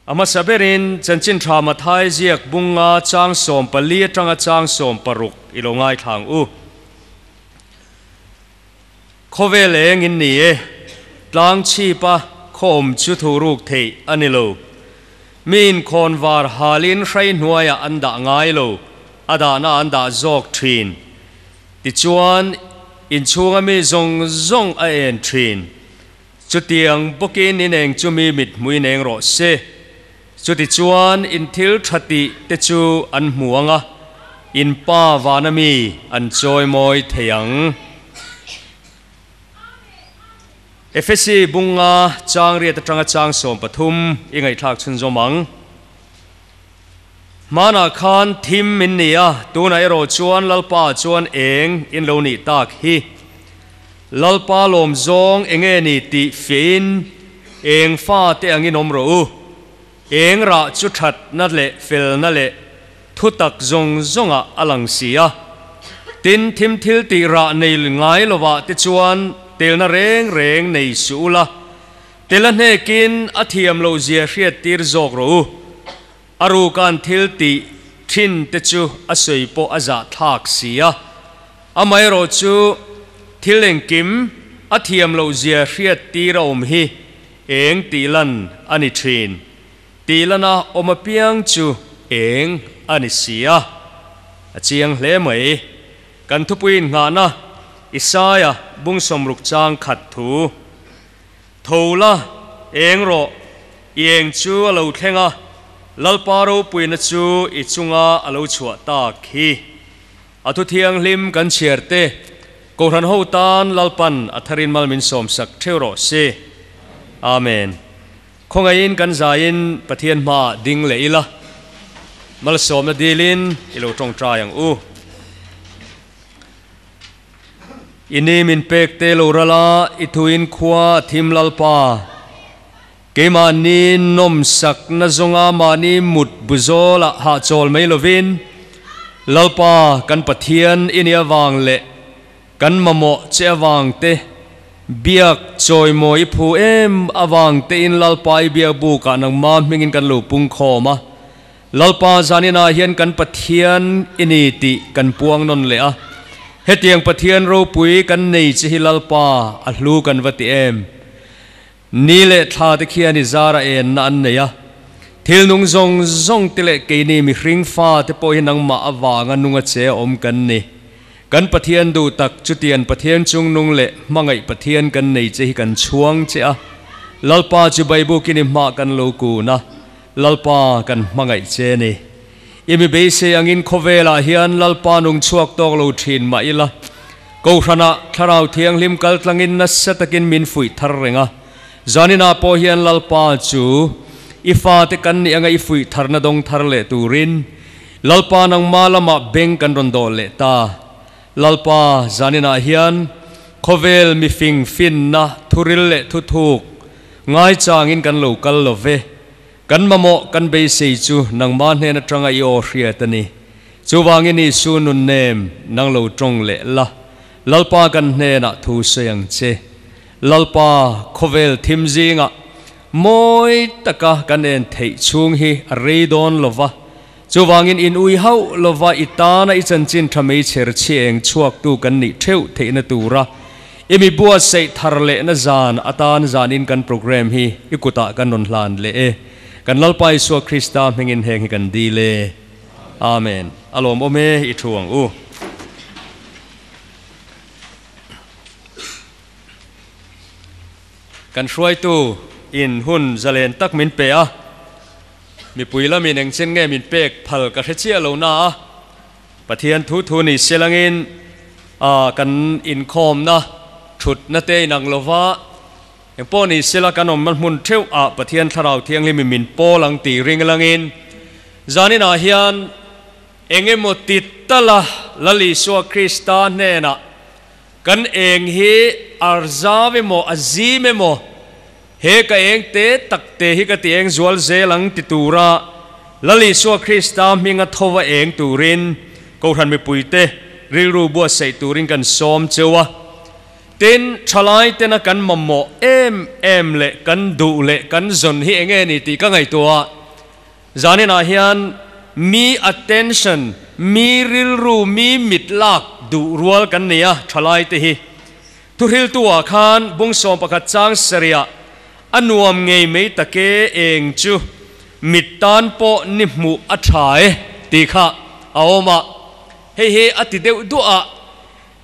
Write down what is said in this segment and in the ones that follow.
A hmasa berin Chanchin Tha Mathai ziak bunga chang 14 atanga chang 16 i lo ngaithla ang u. Khawvel eng in ni e, tlang chhipa khawm chu thu ruk theih a ni lo. Mi inkhawn var halin hrai hnuaiah an dah ngai lo, a dahna an dah zawk thin. Tichuan, inchhunga mi zawng zawng a en thin. Chutiang bawkin in eng chu mi mit hmuin eng rawh se. Chutichuan in thil tha tih te chu an hmu ang a, in Pa vana mi an chawimawi thei ang. Efesi bunga chang riat atanga chang 13 i ngaihthlak chhunzawm ang. Hmanah khan thim in ni a, tunah erawh chuan Lalpa chuan eng in lo nih tak hi. Lalpa lawm zawng enge ni tih fiahin eng fa te angin awm rawh u. Eng rah chu thatna leh felna leh thutak zawng zawngah a lang si a. Tin, thim thil tih rah nei ngai lovah te chuan telna reng reng nei suh ula, tel a hnekin a thiam loh zia hriat tir zawk rawh u. A rukan thil tih thin te chu a sawi pawh a zah thlak si a. Amaherawh chu thil engkim a thiam loh zia hriat tir a awm hi eng tih lan a ni thin. Tih lana awm apiang chu eng a ni si a. A chiang hle mai. Kan thupuiin nghahna Isaia bung 60 chang khat thu. Tho la, eng rawh, i eng chu a lo thleng a, Lalpa ropuina chu i chunga a lo chhuah tak hi. A thu thianghlim kan chhiar te, Kohhran ho tan Lalpan a tharin mal min sawm sak theuh rawh se. Amen. Khawngaihin kan zaiin Pathian hmaah ding leh ila, malsawmna dilin i lo tawngtai ang u. I ni min pek te lo ral a, i thuin khua a thim Lalpa. Keimahni nawmsak na zawnga mahni mut bu zawlah hahchawl mai lovin, Lalpa kan Pathian i nih avang leh kan mamawh che avang te, biak chawimawi i phu em avang tein Lalpa i biak bukah nangma hmingin kan lo pung khawm a. Lalpa zaninah hian kan Pathian i ni tih kan puang nawn leh a. Hetiang Pathian ropui kan nei che hi Lalpa a hlu kan va ti em. Ni leh thla te khian i zar a enna an nei a. Thil nung zawng zawng te leh keini mihring fa te pawh hi nangmah avanga nunga che a awm kan ni. Kan Pathian duh tak chutian Pathian chungnung leh hmangaih Pathian kan nei che hi kan chhuang che a. Lalpa chu Baibukin i hmah kan lo kun a. Lalpa kan hmangaih che ni. I mi beisei angin khawvelah hian Lalpa nung chhuak tawk lo thin mah ila, Kohhranah Thlarau Thianghlim kal tlangin nasa takin min fuih thar reng a. Zaninah pawh hian Lalpa chu i fate kan nih anga i fuih tharna dawng thar leh turin Lalpa nangma lamah beng kan rawn dawh leh ta. Lalpa zaninah hian khawvel mifing finna thuril leh thuthuk ngaichangin kan lo kal lo ve. Kan mamawh kan beisei chu nangma hnen atanga i aw hriat a ni. Chuvangin Isu nun nem nang lo tawng leh la, Lalpa kan hnenah thu sawi ang che. Lalpa khawvel thim zingah mawi taka kan en theih chhung hi a rei dawn lo va. Chuvangin in ui hauh lova i tana i chanchin tha mei chher chhieng chhuaktu kan nih theuh theihna tura i mi buatsaih thar lehna zan atan zanin kan program hi i kutah kan rawn hlan leh e. Kan Lalpa Isua Krista hmingin heng hi kan dil e. Amen. A lawm awm e i thu ang u. Kan hruaitu in hun zalen tak min pe a. Mipui lamin engchen nge min pek phal ka hre chiah lo na a, Pathian thu thu ni se langin kan inkhawmna thutna te inang lova, engpawh ni sela kan awmna hmun theuh ah Pathian Thlarau Thianghlim in min pawl ang tih ring langin zaninah hian engemaw ti tala Lal Isua Krista hnenah kan eng hi arzav emaw a zim emaw He ka eng te tak te hi ka ti eng zual zel ang ti tura Lal Isua Krista hminga thova eng turin Kohhran mipuite rilru buatsaih turin kan sawm cheu a. Tin, thalai tena kan mamawh em em leh kan duh leh kan zawn hi enge ni tih ka ngaihtuah. Zaninah hian mi attention, mi rilru, mi mit lak duh rual kan nei a, thalai te hi. Thuhriltu-ah khan bung 11 chang sarihah a nuam ngei mai take eng chu mit tan pawh ni hmuh a tha e tih kha a awm a. Hei hi a ti deuh duah a,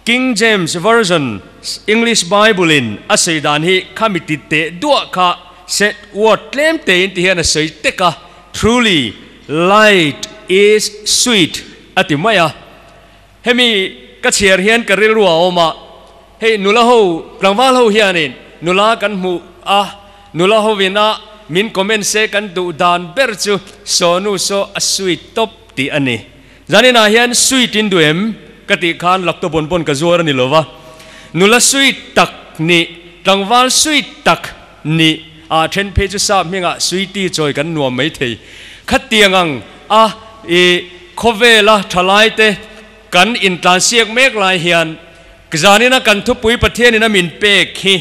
King James Version English Bible in a sawi dan hi khami ti teh duah kha set word tlem tein ti hian a sawi tek a, Truly, light is sweet a ti mai a. Hemi ka chhiar hian ka rilru a awm a, hei nula ho, tlangval ho hianin nula kan hmuh a, nula hovin a min comment se kan duh dan ber chu sawnu saw a sweet tawp tih a ni. Zaninah hian sweet in duh em? Ka tih khan lakto bawn bawn ka zuar a ni lo va, nula sweet tak nih, tlangval sweet tak nih ah then phei chu sap hmingah sweetie chawi kan nuam mai thei. Khatiang ang a i khawvela thalaite kan intlansiak mek lai hian zanina kan thupui Pathianin a min pek hi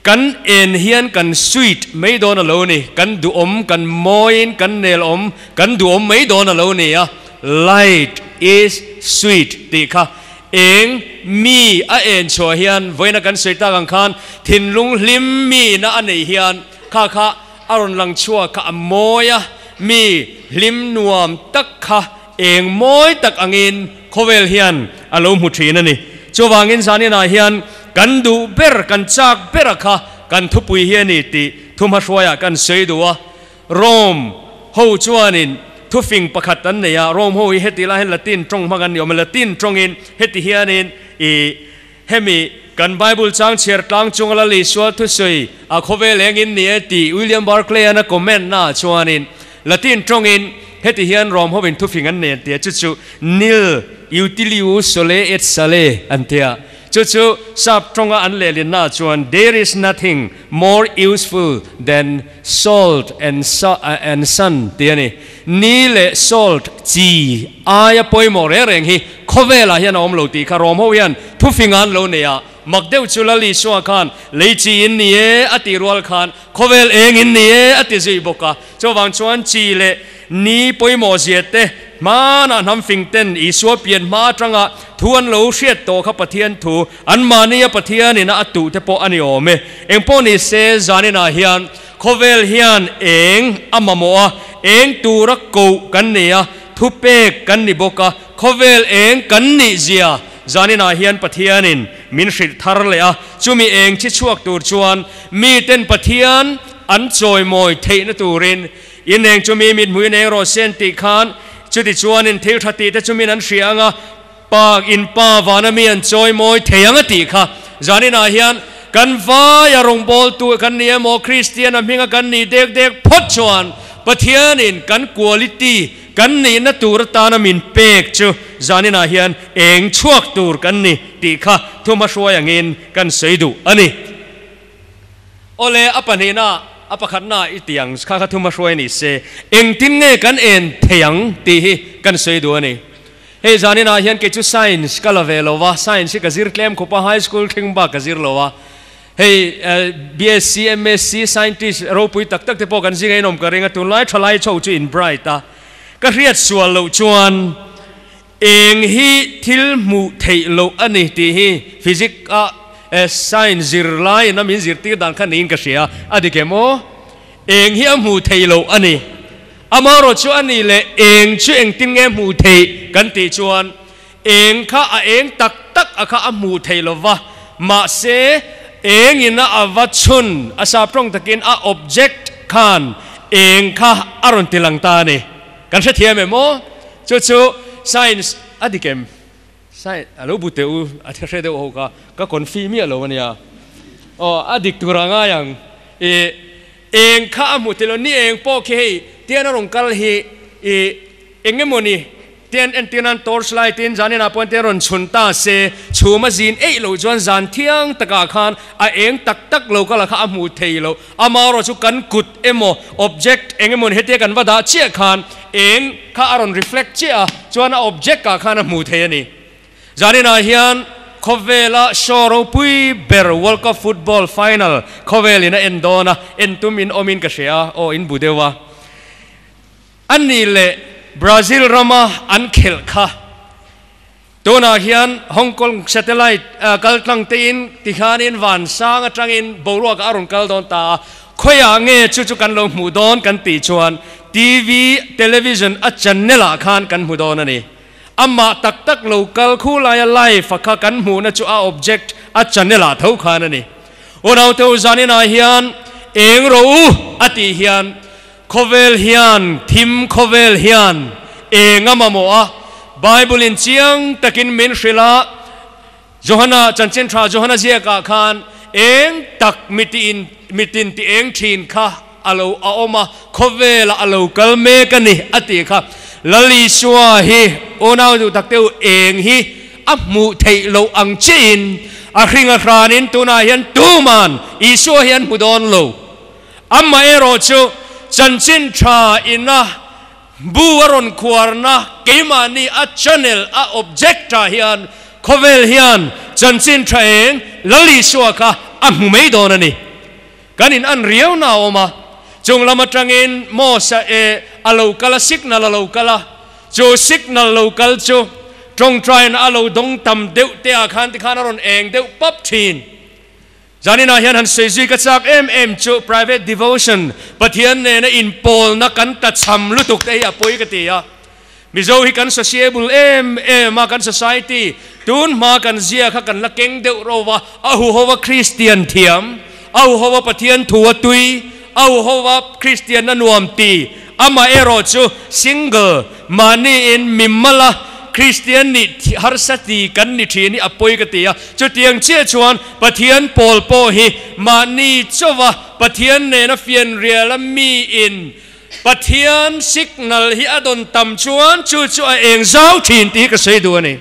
Kan en hian kan sweet mai dawn a lo ni, kan duhawm, kan mawiin kan nelawm, kan duhawm mai dawn a lo ni a, light is sweet tih kha eng mi a en chhuah hian vawiina kan sawi tak ang khan thinlung hlim mi na a neih hian kha kha a rawn lang chhuak kha a mawi a, mi hlim nuam tak kha eng mawi tak angin khawvel hian a lo hmu thin a ni. Chuvangin zaninah hian kan duh ber, kan chak bera kha kan thupui hi a ni tih thuhmahruaiah kan sawi duh a. Rome ho chuanin thufing pakhat an nei a, Rome ho hi heti lai hian Latin tawng hmang an ni awm a, Latin tawngin heti hianin i hemi kan Bible chang chhiar tlang chunga Lal Isua thusawi a khawvel engin ni e tih William Barclay-an a comment naah chuanin Latin tawngin heti hian Rom hovin thufing an nei an ti a, chu chu Nil utilius sole et sale an ti a, chu chu sap tawnga an lehlinnaah chuan There is nothing more useful than salt and and sun tih a ni. Ni leh salt chi aia pawimawh reng reng hi khawvelah hian a awm lo tih kha Rom ho hian thufing an lo nei a, mak deuh chu Lal Isua khan lei chi in ni e a tih rual khan Khawvel eng in ni e a ti zui bawk a. Chuvang chuan chi leh ni pawimawh zia te hmanah hnam fing ten Isua pian hma atanga thu an lo hriat tawh kha Pathian thu anmahnia Pathian ina a tuh te pawh a ni awm e. Eng pawh ni se zaninah hian khawvel hian eng a mamawh a, eng tura koh kan ni a, thupek kan ni bawk a, khawvel eng kan nih zia zaninah hian Pathianin min hrilh thar leh a, chumi eng chi chhuak tur chuan Miten Pathian an chawimawi theihna turin ineng chu mi mithmuhin eng rawh se an tih khan, chuti chuanin thil tha tihte chu min an hria anga, Pa in Pa vana mi an chawimawi thei ang a tih kha. Zaninah hian kan vaia rawngbawltu kan ni emaw, Kristian a hminga kan nih dek dek phawt chuan Pathianin kan quality, kan nihna tur atana min pek chu zaninah hian eng chhuak tur kan ni tih kha thuhmahruai angin kan sawi duh a ni. Awle, a pahnihna, a pakhatna i ti ang, kha kha thuma hruai ni se, engtin nge kan en thei ang tih hi kan sawi duh a ni. Hei zaninah hian kei chu science ka la ve lo va, science hi ka zir tlem khawp a, high school thleng bak ka zir lo a. Hei BSc, MSc, scientist ropui tak tak te pawh kan zinga inawm ka ring a, tunlai thalai chho chu in bright a, ka hriat sual loh chuan Eng hi thil hmuh theih loh a ni tih hi physics a science zirlaiin a min zirtir dan kha niin ka hria a dik em aw? Eng hi a hmuh theih loh a ni. Amaherawh chu a nih leh eng chu engtin nge hmuh theih kan tih chuan eng kha a eng tak tak a kha a hmuh theih lo va, mahse engin a a va chhun a sap tawng takin a object khan eng kha a rawn ti lang ta a ni. Kan hrethiam em aw? Chu chu science a dik em? Science a lo bu teh u, a hre deuh ho kha ka confi miah lo ania. Aw a dik tur a ngai ang. I eng kha a hmu tilo, ni eng pawh khi hei tian a rawn kal hi i eng emaw ni tian entir nan torch light in zan inah pawh tian rawn chhun ta se, chhum a zin eih loh chuan zan thiang takah khan a eng tak tak lo kal a kha a hmu thei lo. Amaherawh chu kan kut emaw object eng emaw ni hetia kan va dah chiah khan eng kha a rawn reflect chiah a, chuan a object ah khan a hmu thei a ni. Zaninah hian Khawvela show ropui ber World Cup football final khawvelin a en dawn a, en tum in awmin ka hria, aw in bu deuh a. A nih leh Brazil rama an khelh kha tunah hian Hong Kong satellite kal tlang tein tikhanin van sang atangin boruak a rawn kal dawn ta a, khawiah nge chu chu kan lo hmuh dawn kan tih chuan TV, television a channel ah khan kan hmu dawn a ni. Amah tak tak lo kal khu laia live a kha kan hmuhna chu a object a channel ah tho khan a ni. Unaute u zaninah hian eng rawh u a tih hian Khawvel hian, thim khawvel hian eng a mamawh a, Bible in chiang takin min hrilh a, Johana, Chanchin Tha Johana ziakah khan eng tak mitin mitin ti eng thin kha a lo a awm a, khawvelah a lo kal mek a ni a tih kha. Lal Isua hi unau duh tak deuh eng hi a hmuh theih loh ang chiahin a hring a hranin tunah hian tuman Isua hi an hmu dawn lo. Amaherawh chu chanchin tha ina bu a rawn khuarna keimahni a channel a object ah hian khawvel hian chanchin tha eng Lal Isua kha a hmu mai dawn a ni. Kan in an riau na a awm a, chung lam atangin maw sa e a lo kal a signal a lo kal a, chu signal lo kal chu tawngtaina a lo dawng tam deuh te ah khan tikhan a rawn eng deuh pap thin. Zaninah hian han sawi zui ka chak em em chu private devotion, Pathian nena inpawlna kan tachham lutuk te hi a pawi ka ti a. Mizo hi kan sociable em em a, kan society tun hma kan zia kha kan la keng deuh ro va, a huhova Kristian thiam, a huhova Pathian thu a tui, a huhova Kristianna nuam ti, Amaherawh chu single mahniin mimala Kristian nih harsa ti kan ni thin hi a pawi ka ti a. Chutiang chiah chuan Pathian pawl pawh hi mahni chauva Pathian nena fianriala miin Pathian signal hi a dawn tam chuan chu chu a eng zau thin tih hi ka sawi duh a ni.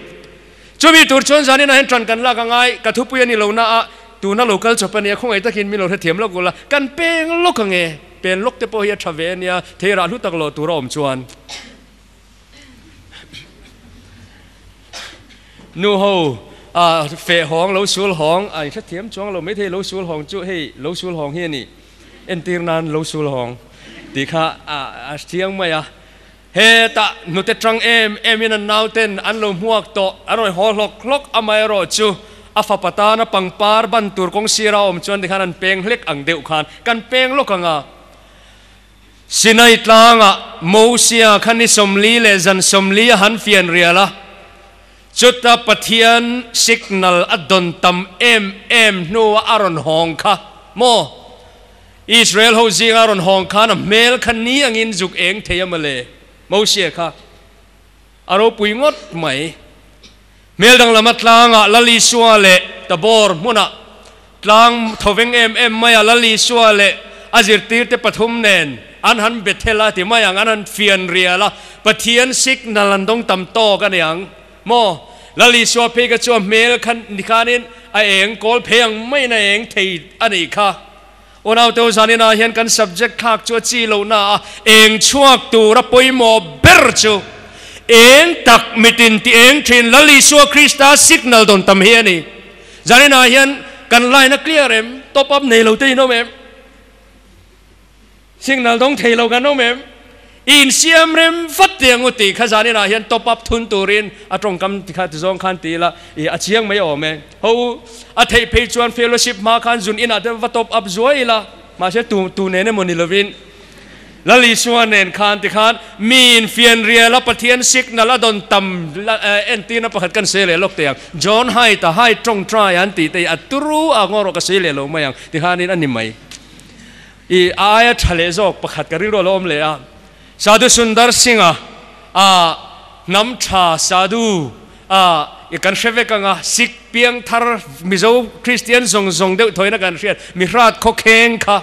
Chumi tur chuan zaninah hian ṭan kan lak a ngai, ka thupui a ni lo na a, tuna lo kal chawp a nia, khawngaih takin min lo hrethiam lawk ula, kan peng lawk ang e. Pen lawk te pawh hi a tha ve a nia, thei rah hlu tak loh tur a awm chuan. Nu ho a feh hawng lo sul hawng a inhrethiam chuang lo maithei lo sul hawng chu hei lo sul hawng hi a ni entir nan lo sul hawng tih kha a thiang mai a. Hetah hnute tang em em in an nauten an lo hmuak tawh, an rawn haw hlawk hlawk amaherawh chu a fapa tana pangpar ban tur kawng sira awm chuan tikhan an peng hlek ang deuh khan kan peng lawk ang a. Sinai tlangah Mosia kha ni 40 leh zan 40 a han fian rial a, chuta Pathian signal a dawn tam em em hnua a rawn hawng kha maw? Israel ho zinga rawn hawng khan a hmel kha ni angin zuk eng thei a mawle, Mosia kha a ropui ngawt mai. Hmel danglama tlangah Lal Isua leh Tabor hmunah tlang thoveng em em maia Lal Isua leh a zirtirte pathum nen an han Bethel a ti mai ang, an han fian rial a, Pathian signal an dawng tam tawk a niang maw? Lal Isua phei kha chu a hmel kha ni khanin a eng kawl phei ang maiin a eng thei a nih kha. Unaute u zaninah hian kan subject thlak chu a chi lohna a eng chhuak tura pawimawh ber chu eng tak mitin ti eng thin Lal Isua Krista signal dawn tam hi a ni. Zaninah hian kan line a clear em? Top up nei lo te in awm em? Signal dawng thei lo kan awm em? I insiam rem vat teh ang u tih kha zaninah hian top up thun turin a tawngkam ti kha ti zawng khan ti ila i a chiang mai awm e. Ho u, a theih phei chuan fellowship hma khan zun inah te va top up zuai ila, mahse tu tu nen emaw ni lovin Lal Isua nen khan ti khan mi infianrial a Pathian signal a dawn tam entirna pakhat kan sawi leh lawk teh ang. John Haidt a Haidt tawngtai an tih te hi a turu a ngaw rawh ka sawi leh lo mai ang ti khanin a ni mai. I aia tha leh zawk pakhat ka rilru a lo awm leh a, Sadhu Sundar Singh-a a hnam tha Sadhu a i kan hre vek ang a, Sikh piang thar Mizo Kristian zawng zawng deuh thawina kan hriat Mihrat khawkheng kha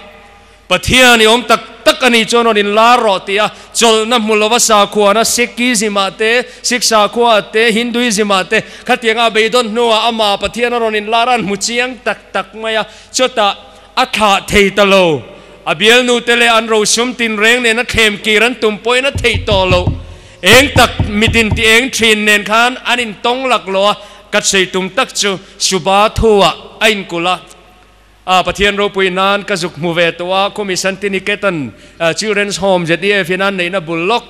Pathian i awm tak tak a nih chuan rawn inlar rawh tih a chawlhna hmu lova sakhuana Sikhism-ah te, Sikh sakhua-ah te, Hinduism-ah te khatianga a beidawn hnuah amah Pathian a rawn inlar a an hmu chiang tak tak mai a, chutah A thlah thei ta lo. A bialnute leh an rosum tinreng nena thlem kir an tum pawhin a theih tawh loh. Eng tak mitin ti eng thin nen khan an intawng lak lo a. Ka chei tum tak chu Suba thu-ah a inkulh a. A Pathian ropui nan ka zuk hmu ve tawh a, khumi Santiniketan Children's Home ZEF in an neihna bul lawk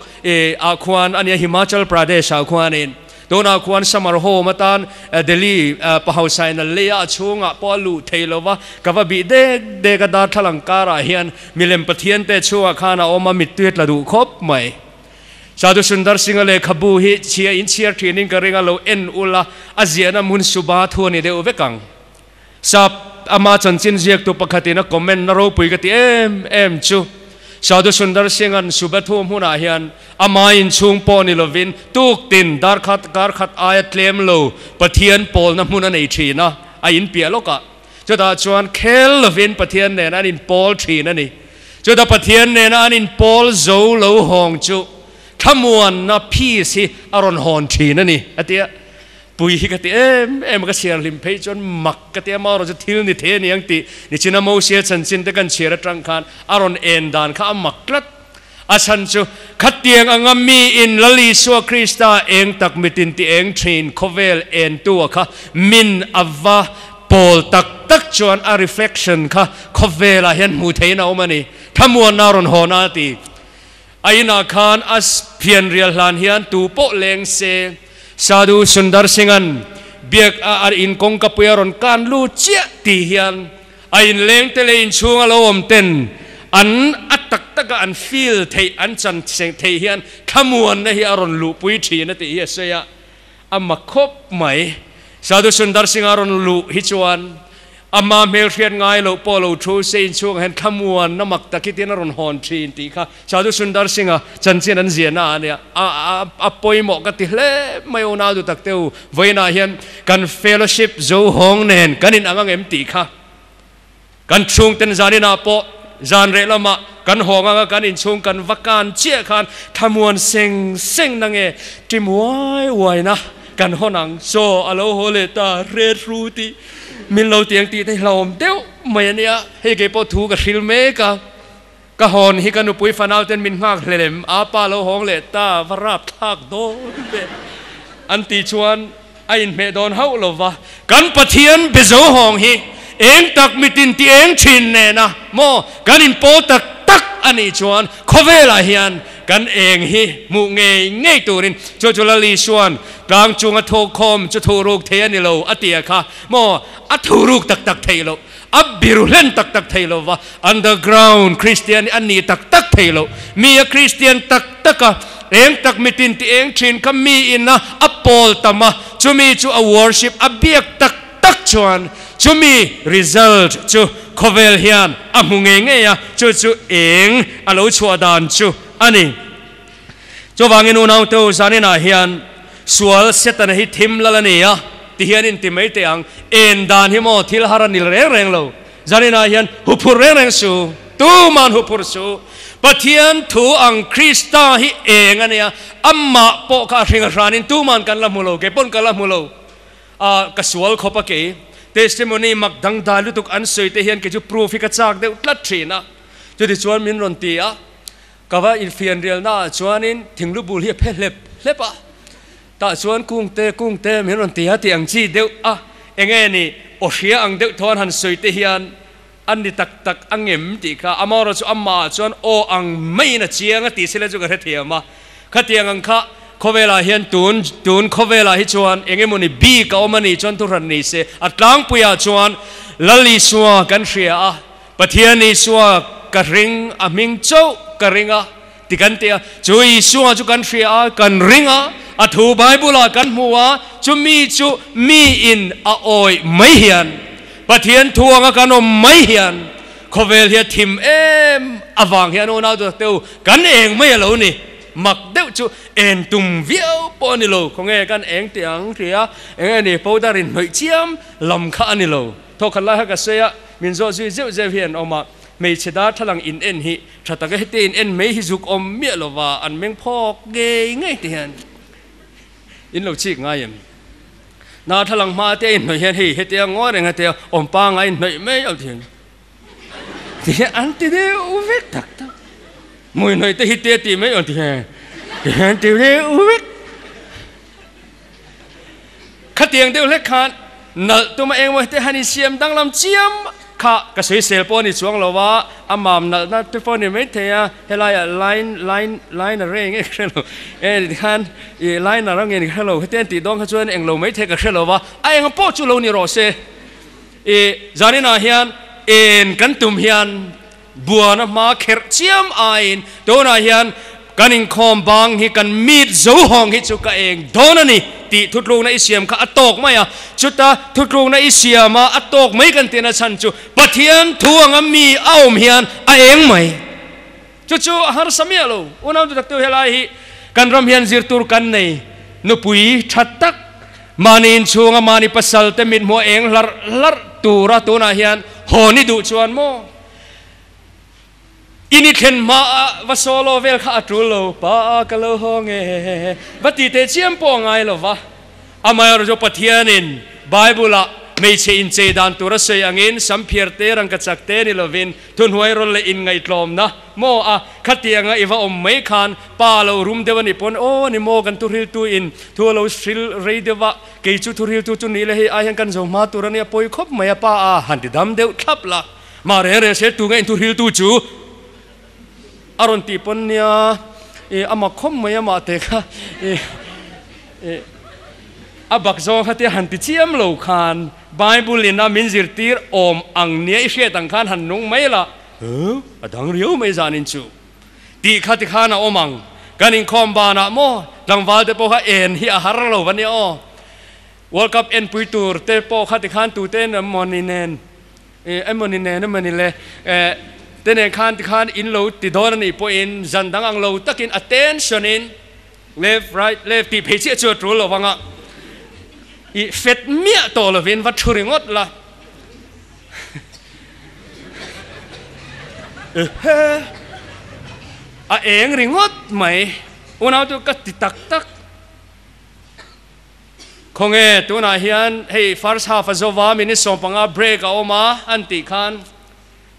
ah khuan a nia Himachal Pradesh ah khuanin tunah khuan Summer Home atan Delhi pahausain a lei a, a chhungah pawh a luh thei lo va, ka va bih dek dek a darthlalang karah hian milem Pathian te chhungah khan a awm a, mittui a tla duh khawp mai. Sadhu Sundar Singh-a lehkhabu hi chhia in chhiar thinin ka ring a, lo en ula, a ziahna hmun Subha thu a ni deuh vek ang. Sap ama chanchin ziaktu pakhatin a comment na ropui ka ti em em chu Sadhu Sundar Singh-a'n Subathu hmunah hian ama inchhung pawh ni lovin tuktin darkhat karkhat aia tlem lo Pathian pawlna hmun a nei thin a, a inpiah lawkah. Chutah chuan khel lovin Pathian nen an inpawl thin a ni. Chuta Pathian nena an inpawl zo lo hawng chu thlamuanna, peace, hi a rawn hawn thin a ni, a ti a. Pui hi ka ti em em a, ka chhiar hlim phei chuan mak ka ti a, amaherawh chu thil ni thei a ni ang tih nichina Mosia chanchin te kan chhiar atang khan a rawn en dan kha a mak tlat. A chhan chu khatiang anga mi in Lal Isua Krista eng tak mitin ti eng thin khawvel entu a kha min a va pawl tak tak chuan a reflection kha khawvelah hian hmuh theihin a awm a ni. Thlamuanna a rawn hawn a ti. A inah khan a phian rial hlan hian tu pawh leng se, Sadhu Sundar Singh-a'n biak a a in kawngkapui a rawn kan lut chiah tih hian a inleng te leh inchhung a lo awm ten an a tak taka an feel theih an chan theih hian thlamuanna hi a rawn luhpui thin a tih hi a sawi a, a mak khawp mai. Sadhu Sundar Singh-a rawn luh hi chuan Ama hmelhriat ngai loh pawh lo thu se inchhungah hian thlamuanna mak tak hi tiin a rawn hawn thin tih kha Sadhu Sundar Singh-a chanchin an ziahna a nia. A a pawimawh ka ti hle mai unau duh tak te u, vawiinah hian kan fellowship zo hawng nen kan inang ang em tih kha kan chhungten zaninah pawh zan reh lamah kan hawng anga kan inchhung kan va kan chiah khan thlamuan seng seng na nge ṭim uai uaina kan hawn ang. Chaw a lo haw leh ta ret ru tih Min lo tiang tih te hlauhawm deuh mai a nia, hei kei pawh thu ka hril mek a, ka hawn hi ka nupui fanau ten min nghak hlelem a pa lo hawng leh ta va rap thlak dawn ve an tih chuan a inhmeh dawn hauh lo va, kan Pathian be zo hawng hi eng tak mitin ti eng thin nena maw kan inpawl tak tak a nih chuan khawvelah hian kan eng hi hmuh ngei ngei turin chu chu Lal Isuan Tlang chunga thawkkhawm chu thuruk thei a ni lo a tia kha maw? A thuruk tak tak thei lo, a biru hlen tak tak thei lo va, underground Kristian hi a ni tak tak thei lo. Mi a Kristian tak tak a, eng tak mitin ti eng thin kha mi ina a pawl tam a, chumi chu a worship a biak tak tak chuan chumi result chu khawvel hian a hmu ngei ngei a, chu chu eng a lo chhuah dan chu a ni. Chuvangin unaute zaninah hian sual Setana hi thim lal a ni a, ti hian in ti mai teh ang. En dan hi maw thil har a ni reng reng lo. Zaninah hian huphur reng reng su, tuman huphur su. Pathian thu ang Krista hi eng a nia, amah pawh kha a hring a hranin tuman kan la hmu lo, kei pawn ka la hmu lo. A, ka sual khawp a kei. Testimony mak dangdai lutuk an sawi te hian kei chu proof hi ka chak deuh tlat thin a. Chutichuan min rawn ti a. Ka va infianrialna ah chuanin thinglu bul hi a phe hlep hlep a, tah chuan kungte kungte min rawn ti a tih ang chi deuh a, enge ni aw hria ang deuh thawn han sawi te hian a ni tak tak a ngem tih kha amaherawh chu amah ah chuan aw ang maiin a chiang a tih sila chu ka hrethiam a, khatiang ang kha khawvelah hian tun tun khawvelah hi chuan eng emawni bik a awm a nih chuan thuhran ni se a tlangpuiah chuan Lal Isua kan hria a. Pathian Isua ka ring, a hming chauh ka ring a, ti kan ti a. Chu Isua chu kan hria a, kan ring a, a thu Bible-ah kan hmu a, chumi chu miin a awih mai hian, Pathian thu anga kan awm mai hian, khawvel hi a thim em avang hian unau duhtak te u, kan eng mai a lo ni. Mak deuh chu en tum viau pawh a ni lo, khawnge kan eng tih ang hria, eng nge ni powder in hnawih chiam lam kha a ni lo. Thawkhat lai kha ka sawi a, min zawh zui zeuh zeuh hi an awm a, hmeichhe darthlalang in en hi tha taka heti in en mai hi zuk awm miah lova an meng phawk ngei ngei ti hian in lo chik ngai em? Darthlalang hma te a inhnawih hian hei hetia ngawi reng hetia awm pangai inhnawih mai lo ti hian ti hian an ti deuh vek tak tak. Hmui hnawih te hi te ti mai awm ti hian ti hian ti deuh vek. Khatiang deuh hlek khan nalh tuma engemaw te han insiam danglam chiam kha ka sawisel pawh a ni chuang lo a, a mam nalhna te pawh a ni maithei a, helaiah line line liner eng nge ka hre lo e tikhan ih liner a nge ni ka hre lo heti an tih dawn kha chuan englo maithei ka hre lo va, a eng pawh chu lo ni rawh se ih zaninah hian en kan tum hian Buana hma kherh chiam aiin tunah hian kan inkhawm bang hi kan meet zo hawng hi chu ka eng dawn a ni tih thutlukna i siam kha a tawk mai a. Chuta thutlukna i siam a, a tawk mai kan tihna chhan chu Pathian thu anga mi a awm hian a eng mai. Chu chu a harsa miah lo. Unau duhtak tu helai hi kan ram hian zir tur kan nei nupui tha tak mahni inchhunga mahni pasal te mithmuh a eng hlarh hlarh tura tunah hian hawn i duh chuan maw? I ni thlen hma a va solo vel kha a tul lo, pa a ka lo haw nge va ti teh chiam pawh a ngai lo va. Amaherawhchu chu Pathianin Bible ah hmeichhe inchei dan tur a sawi angin samphiar te rangkachak te ni lovin thuhnuai rawl leh inngaihtlawmna maw a khatianga i va awm mai khan pa lo rum deuh a nih pawn aw ni maw kan thuhriltu in thu a lo hril rei deuh va kei chu thuhriltu chu nih le hei ai hian kan zo hma tur a nia pawi khawp mai a pa a han ti dam deuh thlap la. Mah reng reng se tunge inthuhriltu chu a rawn tih pawn nia i a mak khawp mai a mah te kha i i a bak zawng kha tia han ti chiam lo khan Bible in a min zirtir awm ang nia i hriat ang khan han nung mai la huh a dang riau mai zanin chu tih kha ti khan a awm ang kan inkhawm banah maw tlangval te pawh kha en hi a har lo va nia aw World Cup enpui tur te pawh kha ti khan tute emaw ni nen Emaw ni nen emaw ni le te nen khan tikhan in lo ti dawn a nih pawhin zan dang ang lo takin attention in left right left tih phei chiah chu a tul lo vang a, i fet miah tawh lovin va thu ringawt la. A eng ringawt mai unau chu ka ti tak tak. Khawnge tunah hian hei first half a zova minute 15 break a awm a an tih khan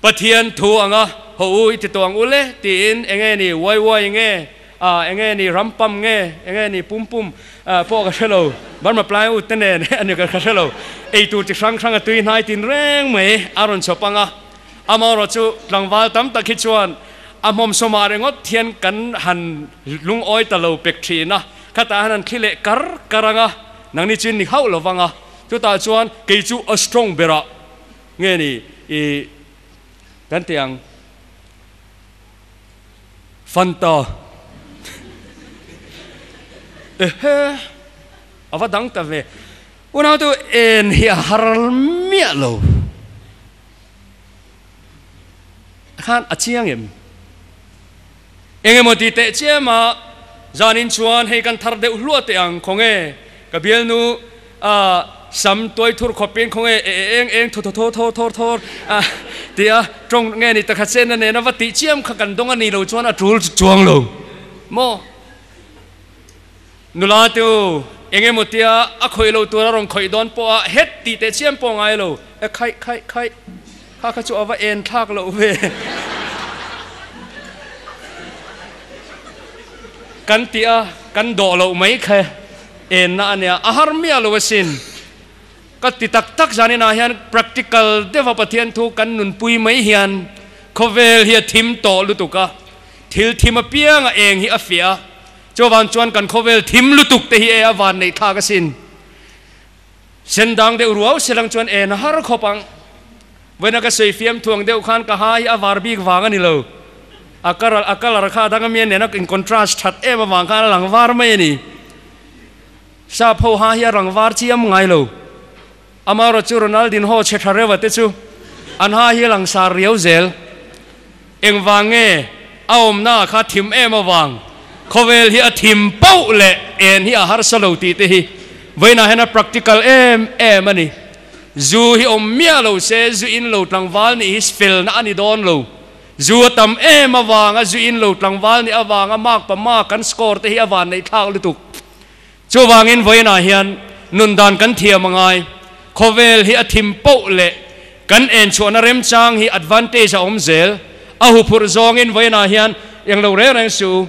Pathian thu anga haw u i ti tawh ang u le tiin enge ni uai uai nge ah enge ni rampam nge enge ni pum pum pawh ka hre lo Burma plywood te nen ani ka hre lo ei tur chi hrang hrang a tui hnai tin reng mai a rawn chawp anga amaherawh chu tlangval tam tak hi chuan a hmawmsawmah ringawt hian kan han lungawi ta lo pek thin a. Khatah hian an thli leh kar kar ang a, nangni chu in ni hauh lo vang a, chutah chuan kei chu a strong berah nge ni i kan ti ang Fanta ehe a va dang ta ve unau tu en hi a har miah lo khan a chiang em. Engemaw ti teh chiam a, zanin chuan hei kan thar deuh hluah teh ang, khawnge ka bialnu a sam tuai thur khawpin khawnge e e eng eng thaw thaw thaw thawr thawr a ti a, tawng nge ni takhat chenna nena va tih chiam kha kan dawng a ni lo chuan a tul chuang lo maw? Nula te u, engemaw tia a khawih lo tur a rawn khawih dawn pawh a het tih teh chiam pawh ngai lo, e khaih khaih khaih, kha kha chu a va en thlak loh ve. Kan tih a, kan dawh loh mai kha enna a nia, a har miah lo asin. Ka ti tak tak zaninah hian practical deuha Pathian thu kan nunpui mai hian khawvel hi a thim tawh lutuk a, thil thim apianga eng hi a fiah a, Chuvang chuan kan khawvel thim lutuk te hi e a van neih thlak asin. Sen dang deuh ruau selang chuan en a har khawp ang. Vawiina ka sawi fiam thuang deuh khan ka ha hi a var bik vang a ni lo. A kar a colour kha a dang ami a nena in contrast that em avang khan a lang var mai a ni. Sap ho ha hi a rang var chiam ngai lo. Amaherawh chu Ronaldinho che tha reuh a te chu an ha hi a langsar riau zel. Engvang nge a awmna kha thim em avang khawvel hi a thim pauh leh en hi a harsa lo tih te hi vawiinah hian a practical em em a ni. Zu hi awm miah lo se zu in lo tlangval nih hi felna a ni dawn lo. Zu a tam em avanga zu in lo tlangval nih avanga mark pa mark kan score te hi a van neih thlak lutuk. Chuvangin vawiinah hian nun dan kan thiam a ngai. Khawvel hi a thim poh leh kan en chhuahna remchang hi advantage a awm zel. A huphurh zawngin vawiinah hian eng lo reng reng suh u.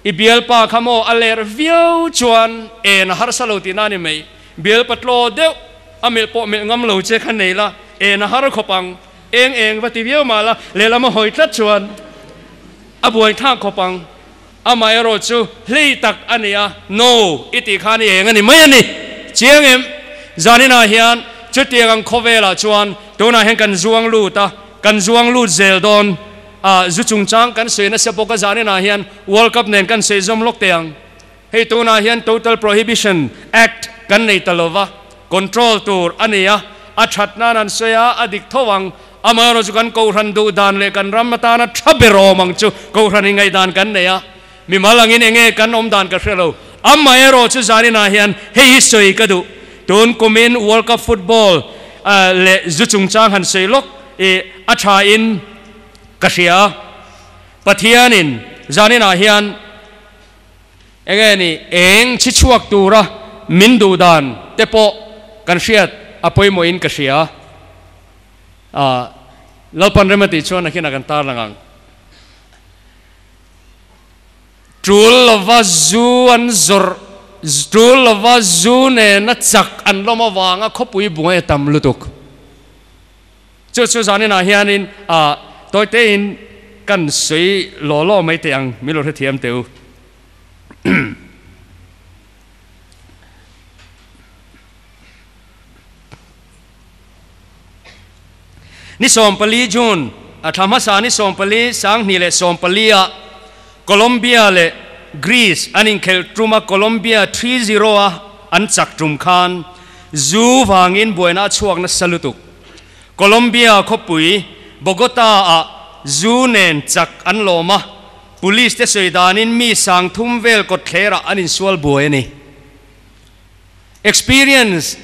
I bialpa kha maw a ler viau chuan en a harsa lo tihna a ni mai. Bial patlaw deuh a melh pawh melh ngam lo che kha nei la, en a har khawp ang. Eng eng va ti viau mah la, lehlam a hawi tlat chuan a buai thlak khawp ang. Amaherawh chu hlei tak a ni a, No i tih khan i eng a ni mai a ni. Chiang em? Zaninah hian chutiang ang khawvelah chuan tunah hian kan zuang lut a, kan zuang lut zel dawn a, zu chungchang kan sawi nasa bawk a, zaninah hian World Cup nen kan sawi zawm lawk teh ang. Hei tunah hian Total Prohibition Act kan nei ta lova, control tur a ni a, a that nan an sawi a, a dik tho ang. Amaherawh chu kan Kohhran duh dan leh kan ram atana tha ber awm ang chu Kohhran in ngaihdan kan nei a, mimal angin enge kan awm dan ka hre lo. Amaherawh chu zaninah hian hei hi sawi ka duh, tun kumin World Cup football leh zu chungchang han sawi lawk i a tha in ka hria. Pathianin zaninah hian. Enge ni eng chhi chhuak tura min duh dan te pawh kan hriat a pawimawhin ka hria. A Lalpan rem a tih chuan nakinah kan tarlang ang. Tul lova zu an zawrh, tul lova zu nena chak an lawm avanga khawpui bungai a tam lutuk. Chu chu zaninah hianin a tawitein kan sawi law law mai teh ang, min lo hrethiam teh u. Ni 14 June, a thla hmasa ni 14 2014 ah Colombia leh Greece an inkhelh tum a, Colombia 3-0 a an chak tum khan zu vangin buaina a chhuak nasa lutuk. Colombia khawpui Bogota-ah zu nen chak an lawm a, police te sawi danin mi sang thum vel kawtthlerah an insual buai a ni. Experience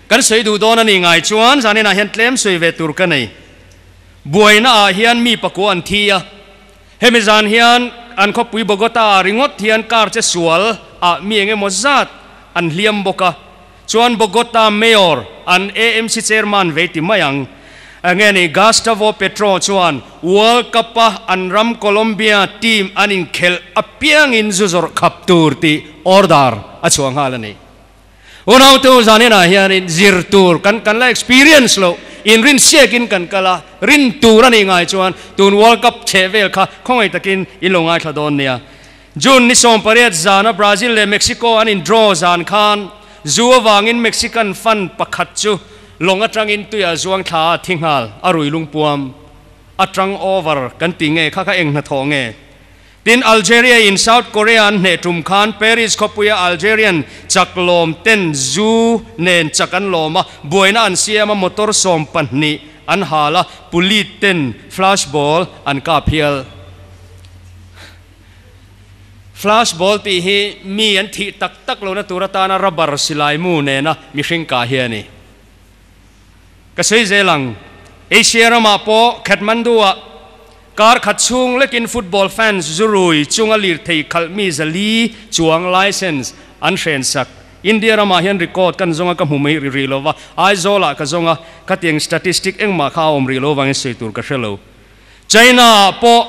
kan sawi duh dawn a nih ngai chuan zaninah hian tlem sawi ve tur ka nei. Buaina ah hian mi pakua an thi a, hemi zan hian an khawpui Bogota-ah ringawt hian car che sual ah mi eng emaw zat an hliam bawk a. Chuan Bogota Mayor an AMC Chairman vei ti mai ang. Nge ni Gustavo Petro chuan World Cup a an ram Colombia team an inkhelh apiangin zu zawrh khap tur tih order a chhuah nghal a ni. Unautu zaninah hianin zir tur kan kan la experience loh inrin siakin kan kal a, rin tur a nih ngai chuan tun World Cup chheh vel kha khawngaih takin in lo ngaithla dawn nia. June ni 18 zana Brazil leh Mexico an in draw zan khan zu avangin Mexican fan pakhat chu lawng atangin tuiah zuang thla a thi nghal a rui lungpuam atang over kan ti nge kha kha eng hnathawh nge? Tin Algeria in South Korea an hneh tum khan Paris khawpuia Algerian chak lawm ten zu nen chak an lawm a, buaina an siam a motor 12 an hal a, pulit ten flash ball an kap hial. Flash ball tih hi mi an thih tak tak lohna tur atana rubber silai mu nena mihring kah hi a ni. Ka sawi zel ang, Asia ramah pawh Kathmandu-ah kar khat chhung lekin football fans zurui chunga lirthei khalh mi zali chuang license an hren sak. India ramah hian record kan zawnga ka hmu mai ri rih lova, Aizawlah ka zawnga khatiang statistic engmah kha a awm rih lo vangin sawi tur ka hre lo. China-ah pawh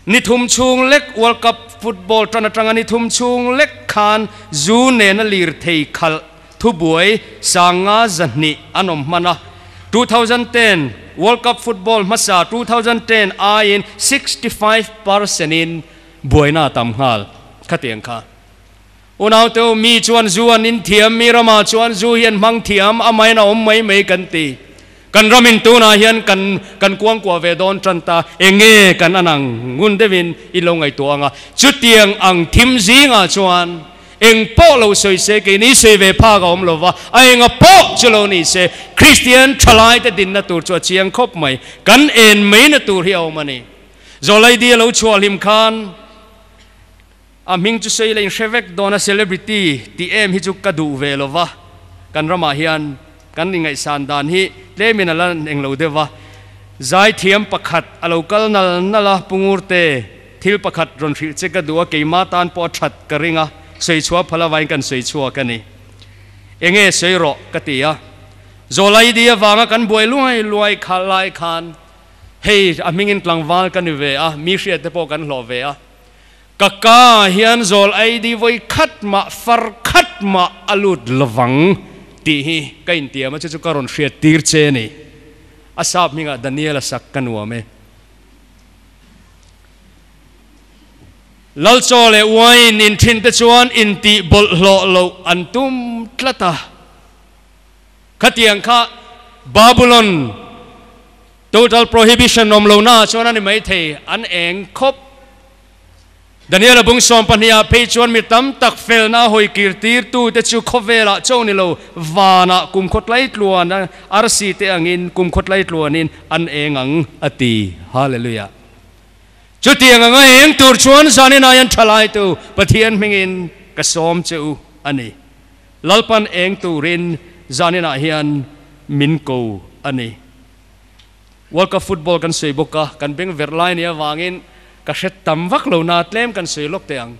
Ni thum chhung lek World Cup football tan atanga ni thum chhung lek khan zu nena lirthei khalh thubuai sanga 200 an awm hman a. 2010 World Cup football hmasa 2010 aiin 65% in buaina a tam nghal khatiang kha. Unauteu mi chuan zu an in thiam, mi ramah chuan zu hi an hmang thiam, amahin a awm mai mai kan ti. Kan ramin tunah hian kan kan kuangkuah ve dawn tan ta, eng nge kan an ang ngun deuhin i lo ngaihtuah ang a. Chutiang ang thim zingah chuan eng pawh lo sawi se, keini sawi ve phak a awm lo va, a enga pawh chu lo ni se, Kristian thalaite dinna tur chu a chiang khawp mai. Kan en maina tur hi a awm a ni. Zawlaidi a lo chhuah hlim khan A hming chu sawi la inhre vek dawn a, celebrity tih em hi chu ka duh ve lo va, kan ramah hian kan ingaihsan dan hi tlemin a la eng lo deuh va. Zaithiam pakhat a lo kal nal nal a, Pu Ngurte, thil pakhat rawn hrilh che ka duh a, keimah tan pawh a that ka ring a, sawi chhuah phal avangin kan sawi chhuak a ni. Enge sawi rawh ka ti a. Zawlaidi avanga kan buai luai luai kha lai khan hei a hmingin tlangval ka ni ve a, mi hriat te pawh kan hlawh ve a. Ka ka hian zawl aidi vawi khat mah, far khat mah a lut lovang tih hi ka intiam a, chu chu ka rawn hriat tir che a ni. A sap hmingah Daniel a sak ka nuam e. Lalchaw leh wine in thin te chuan intih bawlhhlawh loh an tum tlat a. Khatiang kha Babulon total prohibition awm lohnaah chuan a ni maithei, an eng khawp. Daniela bung 12 ah phei chuan mi tam tak felna hawi kir tirtute chu khawvelah cho ni lo, vanah kum khawtlai tluan arsi te angin kum khawtlai tluanin an eng ang a ti. Hallelujah. Chutiang anga eng tur chuan zanin aian thalaitu Pathian hmingin ka sawm che u a ni. Lalpan eng turin zaninah hian min ko a ni. World Cup football kan sawi bawk a, kan beng verh lai nih avangin ka hre tam vak lo na tlem kan sawi lawk teh ang.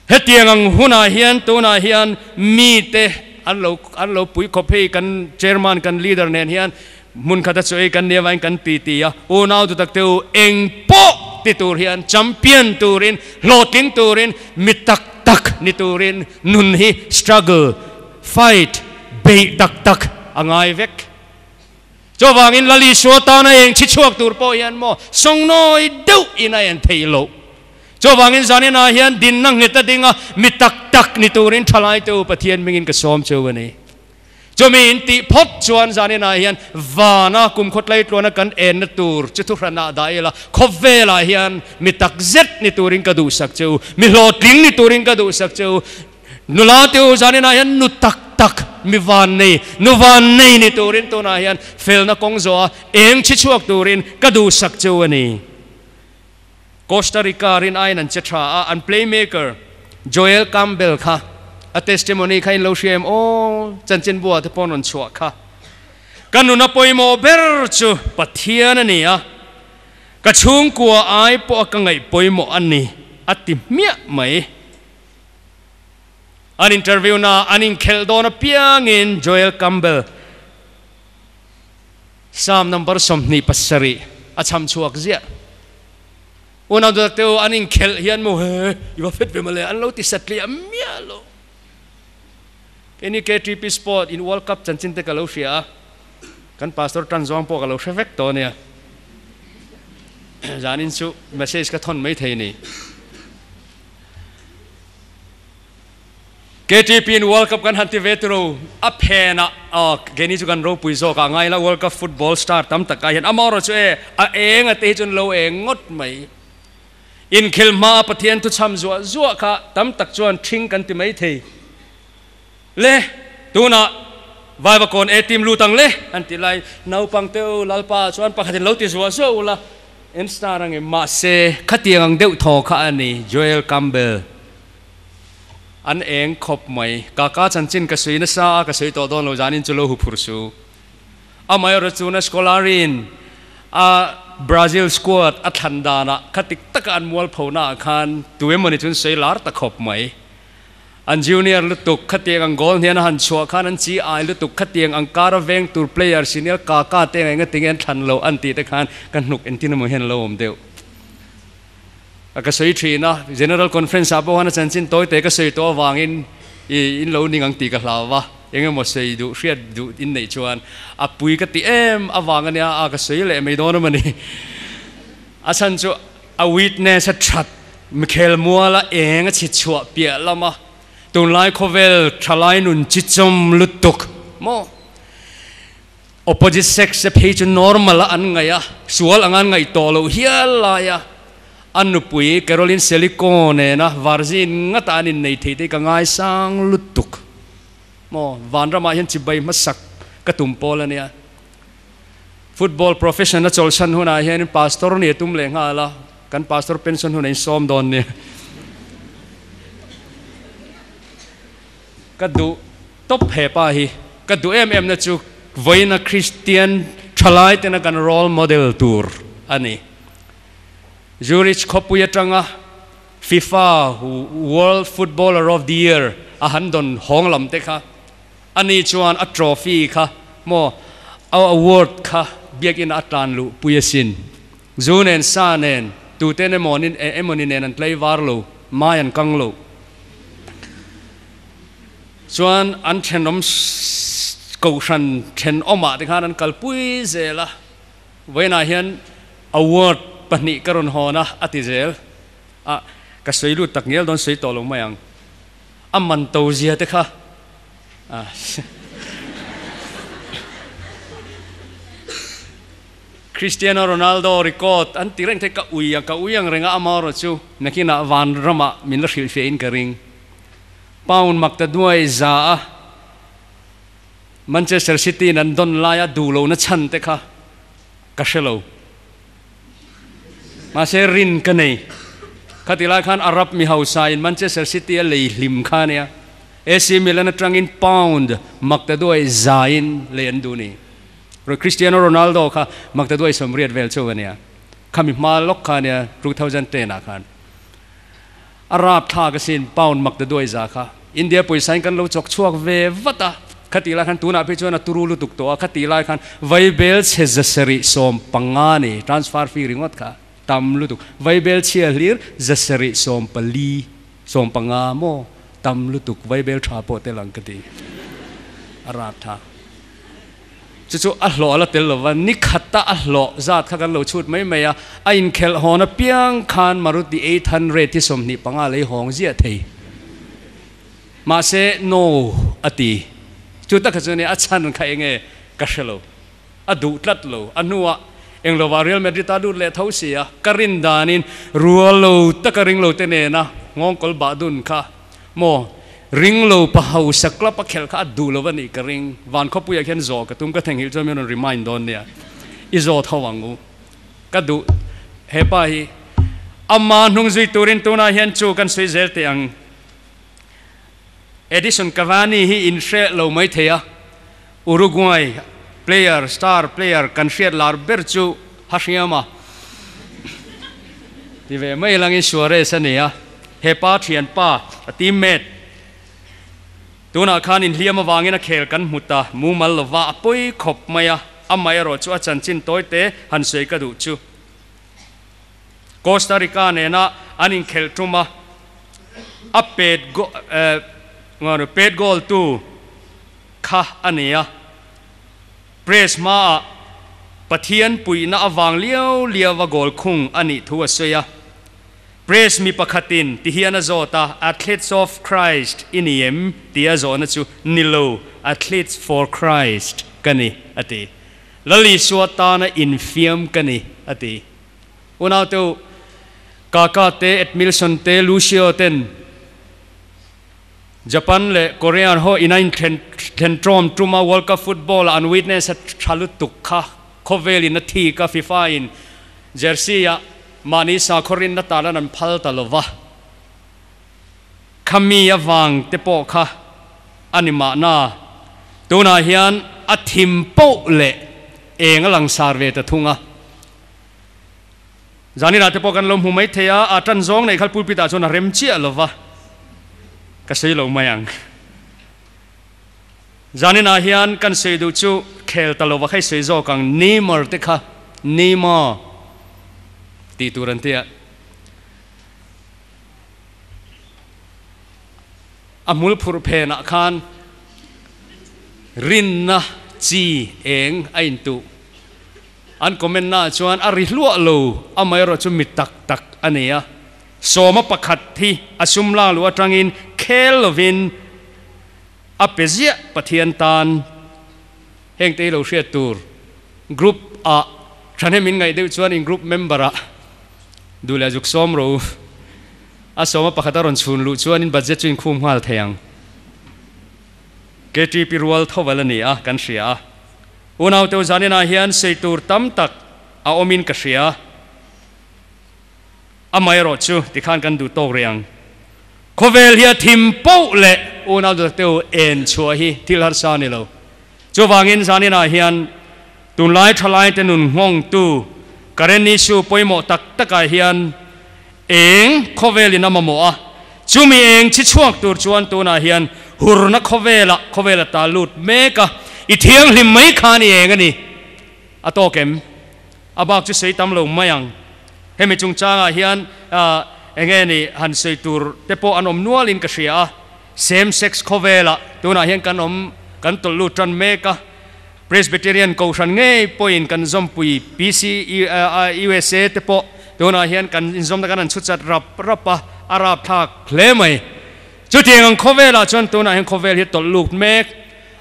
Hetiang ang hunah hian tunah hian mite an lo an lo pui khawp hei kan chairman kan leader nen hian hmun khata chu ei kan nia vangin kan ti ti a, unau dutak te u eng pawh ti tur hian champion turin hlawhtling turin mi tak tak ni turin nun hi struggle, fight, beih tak tak a ngai vek. Chuvangin Lal Isua tana eng chhi chhuak tur pawh hian maw sawngnawi deuh in a en theih loh. Chuvangin zaninah hian dinna nghet a ding a, mi tak tak ni turin thalai te u Pathian mingin ka sawm cheu a ni. Chumi in tih phawt chuan zaninah hian vana kum khawtlai tluana kan enna tur chu thuhranah dah ila, khawvelah hian mi tak zet ni turin ka duhsak cheu, mi hlawhtling ni turin ka duhsak cheu. Nula te u zaninah hian nu tak tak mi van nei, nu van nei ni turin tunah hian felna kawng zawh a eng chhi chhuak turin ka duhsak cheu a ni. Costa Rica rin aiin an che tha a, an playmaker Joel Campbell kha a testimony kha in lo hria em aw, chanchinbua te pawh rawn chhuah kha. Ka nuna pawimawh ber chu Pathian a ni a, ka chhungkua ai pawh a ka ngaih pawimawh a ni a ti hmiah mai. An interview na an inkhelh dawn apiangin Joel Campbell Psalm number 27 a chham chhuak ziah. Unau duhtak te u, an inkhelh hian maw he i va fet ve mawle an lo ti satliah miah lo. Keini KTP Sport in World Cup chanchin te ka lo hria a, kan pastor tan zawng pawh ka lo hre vek tawh ania. Zanin chu message ka thawn maithei ni. KTP in World Cup kan han ti ve tiro a phen ah aw keini chu kan ropui zawk ah ngai la World Cup football star tam tak ah hian amaherawh chu e a eng a te hi chuan lo eng ngawt mai. Inkhel hma a Pathian thu chham zuah zuah kha tam tak chuan ṭhing kan ti mai thei le tunah Vaivakawn A team lut ang le an ti lai naupang te u Lalpa chuan pakhat in lo ti zuah zuah ula en star ang em mahse khatiang ang deuh thaw kha a ni Joel Campbell. An eng khawp mai. Kaka chanchin ka sawi nasa a, ka sawi tawh dawn lo zanin chu lo hu phur su. Amaherawh chu na Scolari-in a Brazil squad a thlan danah kha tik taka an mualphona ah khan tu emawni chu an sawi lar ta khawp mai. An junior lutuk khatiang ang goal hnian a han chhuah khan an chi ai lutuk khatiang ang kara veng tur player senior Kaka te eng engatinge an thlan loh an tih te khan ka hnuk entin emaw hian a lo awm deuh. A ka sawi thin a, General Conference ah pawh khan a chanchin tawi te ka sawi tawh avangin i in lo ning ang tih ka hlau va, eng emaw sawi duh hriat duh in neih chuan a pui ka ti em avang ania a ka sawi leh mai dawn a mawni. A chhan chu a witness a that Mikhel muala eng a chhi chhuah piah lama tunlai khawvel thalai nun chi chawm lutuk maw? Opposite sex te phei chu normal a an ngaih a, sual anga an ngaih tawh loh hial lai a, a nupui Caroline Seliko nena virgin ngata an innei thei te hi ka ngaisang lutuk. Maw, vanramah hian chibai hmasak ka tum pawl a nia. Football profession a chawlhsan hunah hianin pastor nih a tum leh nghal a, kan pastor pension hunah in sawm dawn nia. Ka duh tawp he pa hi. Ka duh em em na chu vawiina Kristian thalai tena kan role model tur a ni. Zurich khawpui atanga FIFA World Footballer of the Year a han dawn hawng lam te kha ani chuan a trophy kha maw a award kha biakina a tlan luh pui asin. Zu nen sa nen tuten emawnin emawni nen an tlei var lo. Mai an kang lo. Chuan an thenawm kohhran thenawmah te khan an kalpui zel a, vawiinah hian award pahnih ka rawn hawn a, a ti zel a, ka sawi lut tak ngial dawn sawi tawh lo mai ang. A man to zia te kha a. Cristiano Ronaldo record an ti reng thei ka ui a, ka ui ang reng a, amaherawh chu nakinah van ramah min la hrilhfiahin ka ring. Pound mak ta duai za a Manchester City in an dawn laia duh lohna chhan te kha ka hre lo. Mahse rin ka nei. Khati lai khan Arab mi hausa in Manchester City a lei hlim kha a nia. AC Milan atangin pound mak ta duai za in lei an duh ni. Cristiano Ronaldo kha mak ta duai 80 vel chauh a nia. Khami hma lawk kha a nia 2010 ah khan. A rapthlak asin pound mak ta duai za kha India pawisa in kan lo chawk chhuak ve vat a, khatih lai khan tunah phei chuan a turu lutuk tawh a, khatih lai khan vaibel chhe zasarih 15 ni transfer fee ringawt kha tam lutuk, vaibel chhia hlir zasarih 14, 15 maw tam lutuk vaibel tha pawh tel ang ka ti a rapthlak. Chu chu a hlawh a la tel lova, ni khata a hlawh zat kha kan lo chhut mai mai a, a inkhelh hawn apiang khan Maruti 800 hi 25 lei hawng ziah thei. Mahse, no a ti. Chu takha chu nia a chhan kha enge ka hre lo. A duh tlat lo. A hnuah eng lovah Real Madrid a lut leh tho si a, ka rin danin rual lo taka ring lo te nena nghawngkawl bah dun kha Maw? Ring lo pa hausa club a khelh kha a duh lo a nih ka ring. Van khawpuiah khian zawh ka tum ka theihnghilh chuan min rawn remind dawn nia. I zawt ho ang u. Ka duh he pa hi. Ama hnung zui turin tunah hian chu kan sawi zel teh ang. Edison Cavani hi in hre lo mai thei a. Uruguay player, star player kan hriat lar ber chu Hahriama ti ve mai langin Suarez a ni a, he pa thianpa, a teammate, tunah khan inhliam avangin a khel kan hmu ta mumal lova a pawi khawp mai a, amaherawh chu a chanchin tawi te han sawi ka duh chu. Costa Rica nena an inkhelh tum a, a pet pet goal tu kha a ni a, press hmaah Pathian puihna avang liau liau a goal khung a nih thu a sawi a. Press mi pakhatin ti hian a zawt a, Athletes of Christ i ni em? tih a zawhna chu, Ni lo, Athletes for Christ ka ni, a ti. Lal Isua tana infiam ka ni, a ti. Unaute u, Kaka te, Edmilson te, Lucio ten, Japan leh Korean ho ina inthlen thlen ṭawm ṭuma World Cup football-ah an witness a ṭha lutuk kha khawvelin a thik a, FIFA-in jersey-ah mahni sakhaw rinna talan an phal ta lo va, khami avang te pawh kha a ni mahna. Tunah hian a thim poh leh eng a langsar ve ta thung a. Zaninah te pawh kan lo hmu mai thei a, a tan zawng neih kha pulpit ah chuan a rem chiah lo va, ka sawi lo mai ang. Zaninah hian kan sawi duh chu khel ta lo va kha i sawi zawk ang, Neymar te kha Neymar tih tur an ti a, a hmul phurh phenah khan rinna chi eng a intuh. An comment naah chuan a ri hluah lo, amaherawh chu mi tak tak a ni a. Sawma pakhat hi a sum lak luh atangin khel lovin a pe ziah Pathian tan heng te hi lo hriat tur group ah thahnem in ngaih deuh chuan in group member ah duh leh zuk sawm rawh u. A sawma pakhat a rawn chhun luh chuan in budget chu in khum nghal thei ang. KTP rual thovel a ni a kan hria a. Unauteu zaninah hian sei tur tam tak a awmin ka hria. Amaherawh chu tikhan kan duh tawk rih ang. Khawvel hi a thim poh leh unauteu en chhuah hi thil harsa a ni lo. Chuvangin zaninah hian tunlai thalaite nun nghawngtu current issue pawimawh tak takah hian eng khawvelin a mamawh a, chumi eng chi chhuak tur chuan tunah hian hurna khawvelah khawvel a ta lut mek a, i thianghlim mai khan i eng a ni. A tawk em? A bak chu sei tam lo mai ang. Hemi chungchangah hian enge ni han sawi tur te pawh an awm nualin ka hria a, same sex khawvelah tunah hian kan awm kan tawlh lut tan mek a, Presbyterian Kohhran ngei pawhin kan zawmpui PCUSA te pawh tunah hian kan inzawmna kan han chhu chat rap rap a, a rapthlak hle mai. Chutiang ang khawvelah chuan tunah hian khawvel hi tawlh lut mek.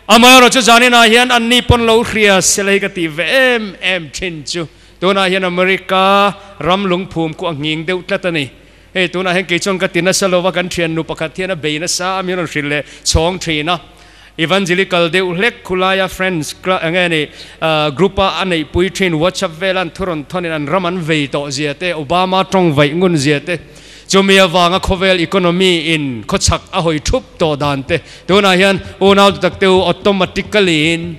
Amaherawhchu chu zaninah hian anni pawn lo hria sela hi ka tih ve em em thin chu. Tunah hian America ram lungphum khu a nghing deuh tlat a ni. Hei tunah hian kei chuan ka ti nasa lova kan thiannu pakhat hian a bei nasa a, min rawn hrilh leh chhawng thin a. Evangelical deuh hlek khulaia friends eng nge ni group a a neihpui thin WhatsApp vela an thu rawn thawnin an ram an vei tawh zia te, Obama tawng vaih ngun zia te, chumi avanga khawvel economy in khawchhak a hawi thup tawh dan te, tunah hian unau tak te u automatically in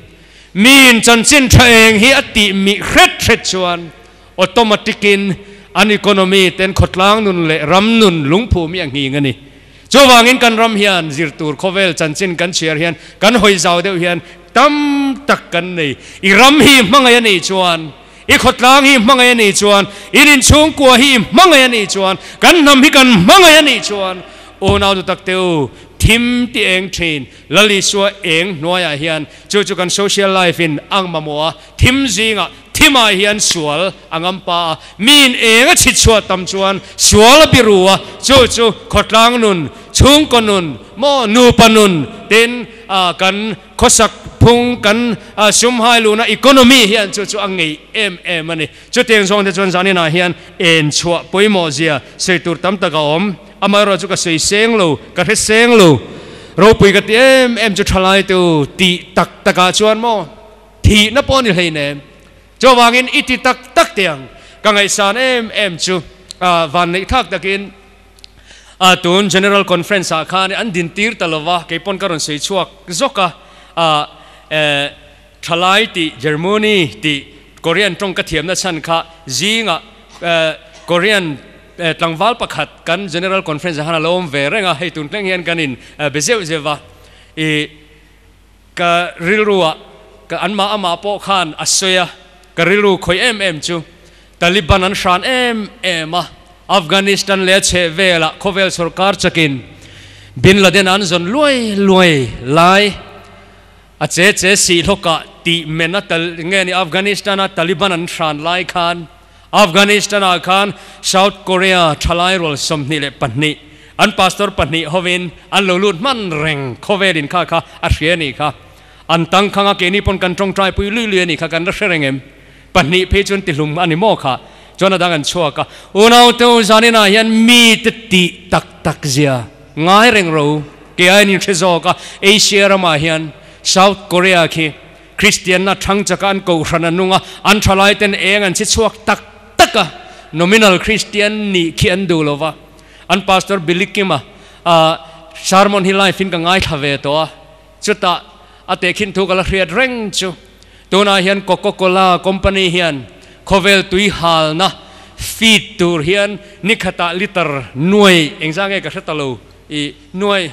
miin chanchin tha eng hi a tih mih hret hret chuan Automatic in an economy ten khawtlang nun leh ram nun lungphum hi a nghing a ni. Chuvangin kan ram hian zir tur khawvel chanchin kan chhiar hian kan hawi zau deuh hian tam tak kan nei. I ram hi hmangaih a nih chuan, i khawtlang hi hmangaih a nih chuan, in inchhungkua hi hmangaih a nih chuan, kan hnam hi kan hmangaih a nih chuan unau dutak te u thim ti eng thin Lal Isua eng hnuaiah hian chu chu kan social life in ang mamawh a, thim zingah Thimah hian sual a ngam pa a, miin eng a chhit chhuah tam chuan sual a biru a, chu chu khawtlang nun, chhungkaw nun, maw nupa nun tin kan khawsak phung, kan sumhai luhna economy hian chu chu a ngeih em em a ni. Chutiang zawng te chuan zaninah hian en chhuah pawimawh zia sawi tur tam tak a awm. Amaherawhchu ka sawi seng lo, ka hre seng lo. Ropui ka ti em em chu thalai tu tih tak takah chuan maw Thihna pawh ni hleinem. Chuvangin i ti tak tak teh ang. Ka ngaihsan em em chu van neih thlak takin tun General Conference ah khan an din tir ta lova, kei pawn ka rawn sawi chhuak zawk a, Thalai tih Germany tih Korean tawng ka thiamna chhan kha zingah Korean tlangval pakhat kan General Conference ah khan a lo awm ve reng a, hei tun thleng hian kan in be zeuh zeuh va, i Ka rilruah ka anmah amah pawh khan a sawi a, ka rilru khawih em em chu Taliban an hran em em a, Afghanistan leh a chheh velah khawvel sawrkar chakin Bin Laden an zawn luai luai lai a che che sih hlawkah tih men a tal nge ni Afghanistan-a Taliban an hran lai khan Afghanistan-ah khan South Korea thalai rual 22 an pastor pahnih hovin an lo lut hman reng khawvelin kha kha a hria a nih kha. An tangkhang a keini pawn kan tawngtai pui lui lui a nih kha kan la hre reng em? Pahnih phei chuan tihlum a ni maw kha? Chuan a dang an chhuak a, Unaute u zaninah hian mite tih tak tak zia ngai reng ro ke aiin in hre zawk a, Asia ramah hian South Korea khi Kristianna thang chaka an kohhran a nung a, an thalaiten eng an chhi chhuak tak tak a, nominal Kristian nih khi an duh lo va. An Pastor Billy Kim-a sermon hi live in ka ngaithla ve tawh a, chutah a tehkhin thu ka la hriat reng chu. Tunah hian Coca-Cola company hian khawvel tui halna feed tur hian ni khatah liter nuai engzah nge ka hre ta lo i nuai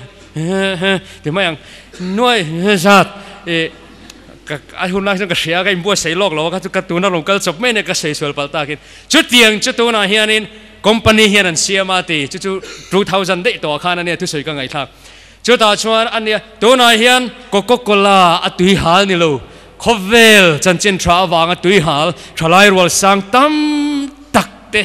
ti mai ang nuai zat i ka a hun lai chuan ka hria ka inbuatsaih lawk lo a kha chu ka tuna rawn kal chawp mai ania ka sawi sual palh takin chutiang chu tunah hianin company hian an siam a ti chu chu 2000 daih tawh ah khan ania thusawi ka ngaihthlak chutah chuan ania tunah hian coca cola a tui hal ni lo khawvel chanchin tha avanga tui hal thalai rual sang tam tak te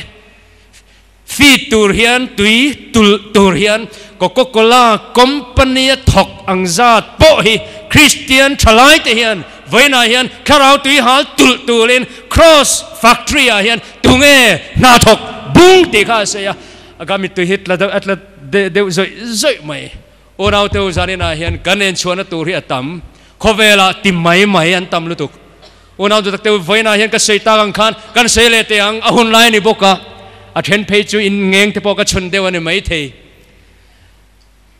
Feed tur hian tui tulh tur hian Coca Cola company a thawk ang zat pawh hi Kristian thalai te hian vawiinah hian thlarau tui hal tulh turin Cross factory ah hian tunge hna thawk bung tih kha a sawi a, a ka mittui hi tla deuh a tla deuh zawih zawih mai. Unaute u zaninah hian kan enchhuahna tur hi a tam, khawvelah ti mai mai an tam lutuk. Unau duhtak te vawiinah hian ka sawi tak ang khan kan sawi leh teh ang, a hun lai a ni bawk a, a then phei chu in ngeng te pawh ka chhun deuh a ni maithei.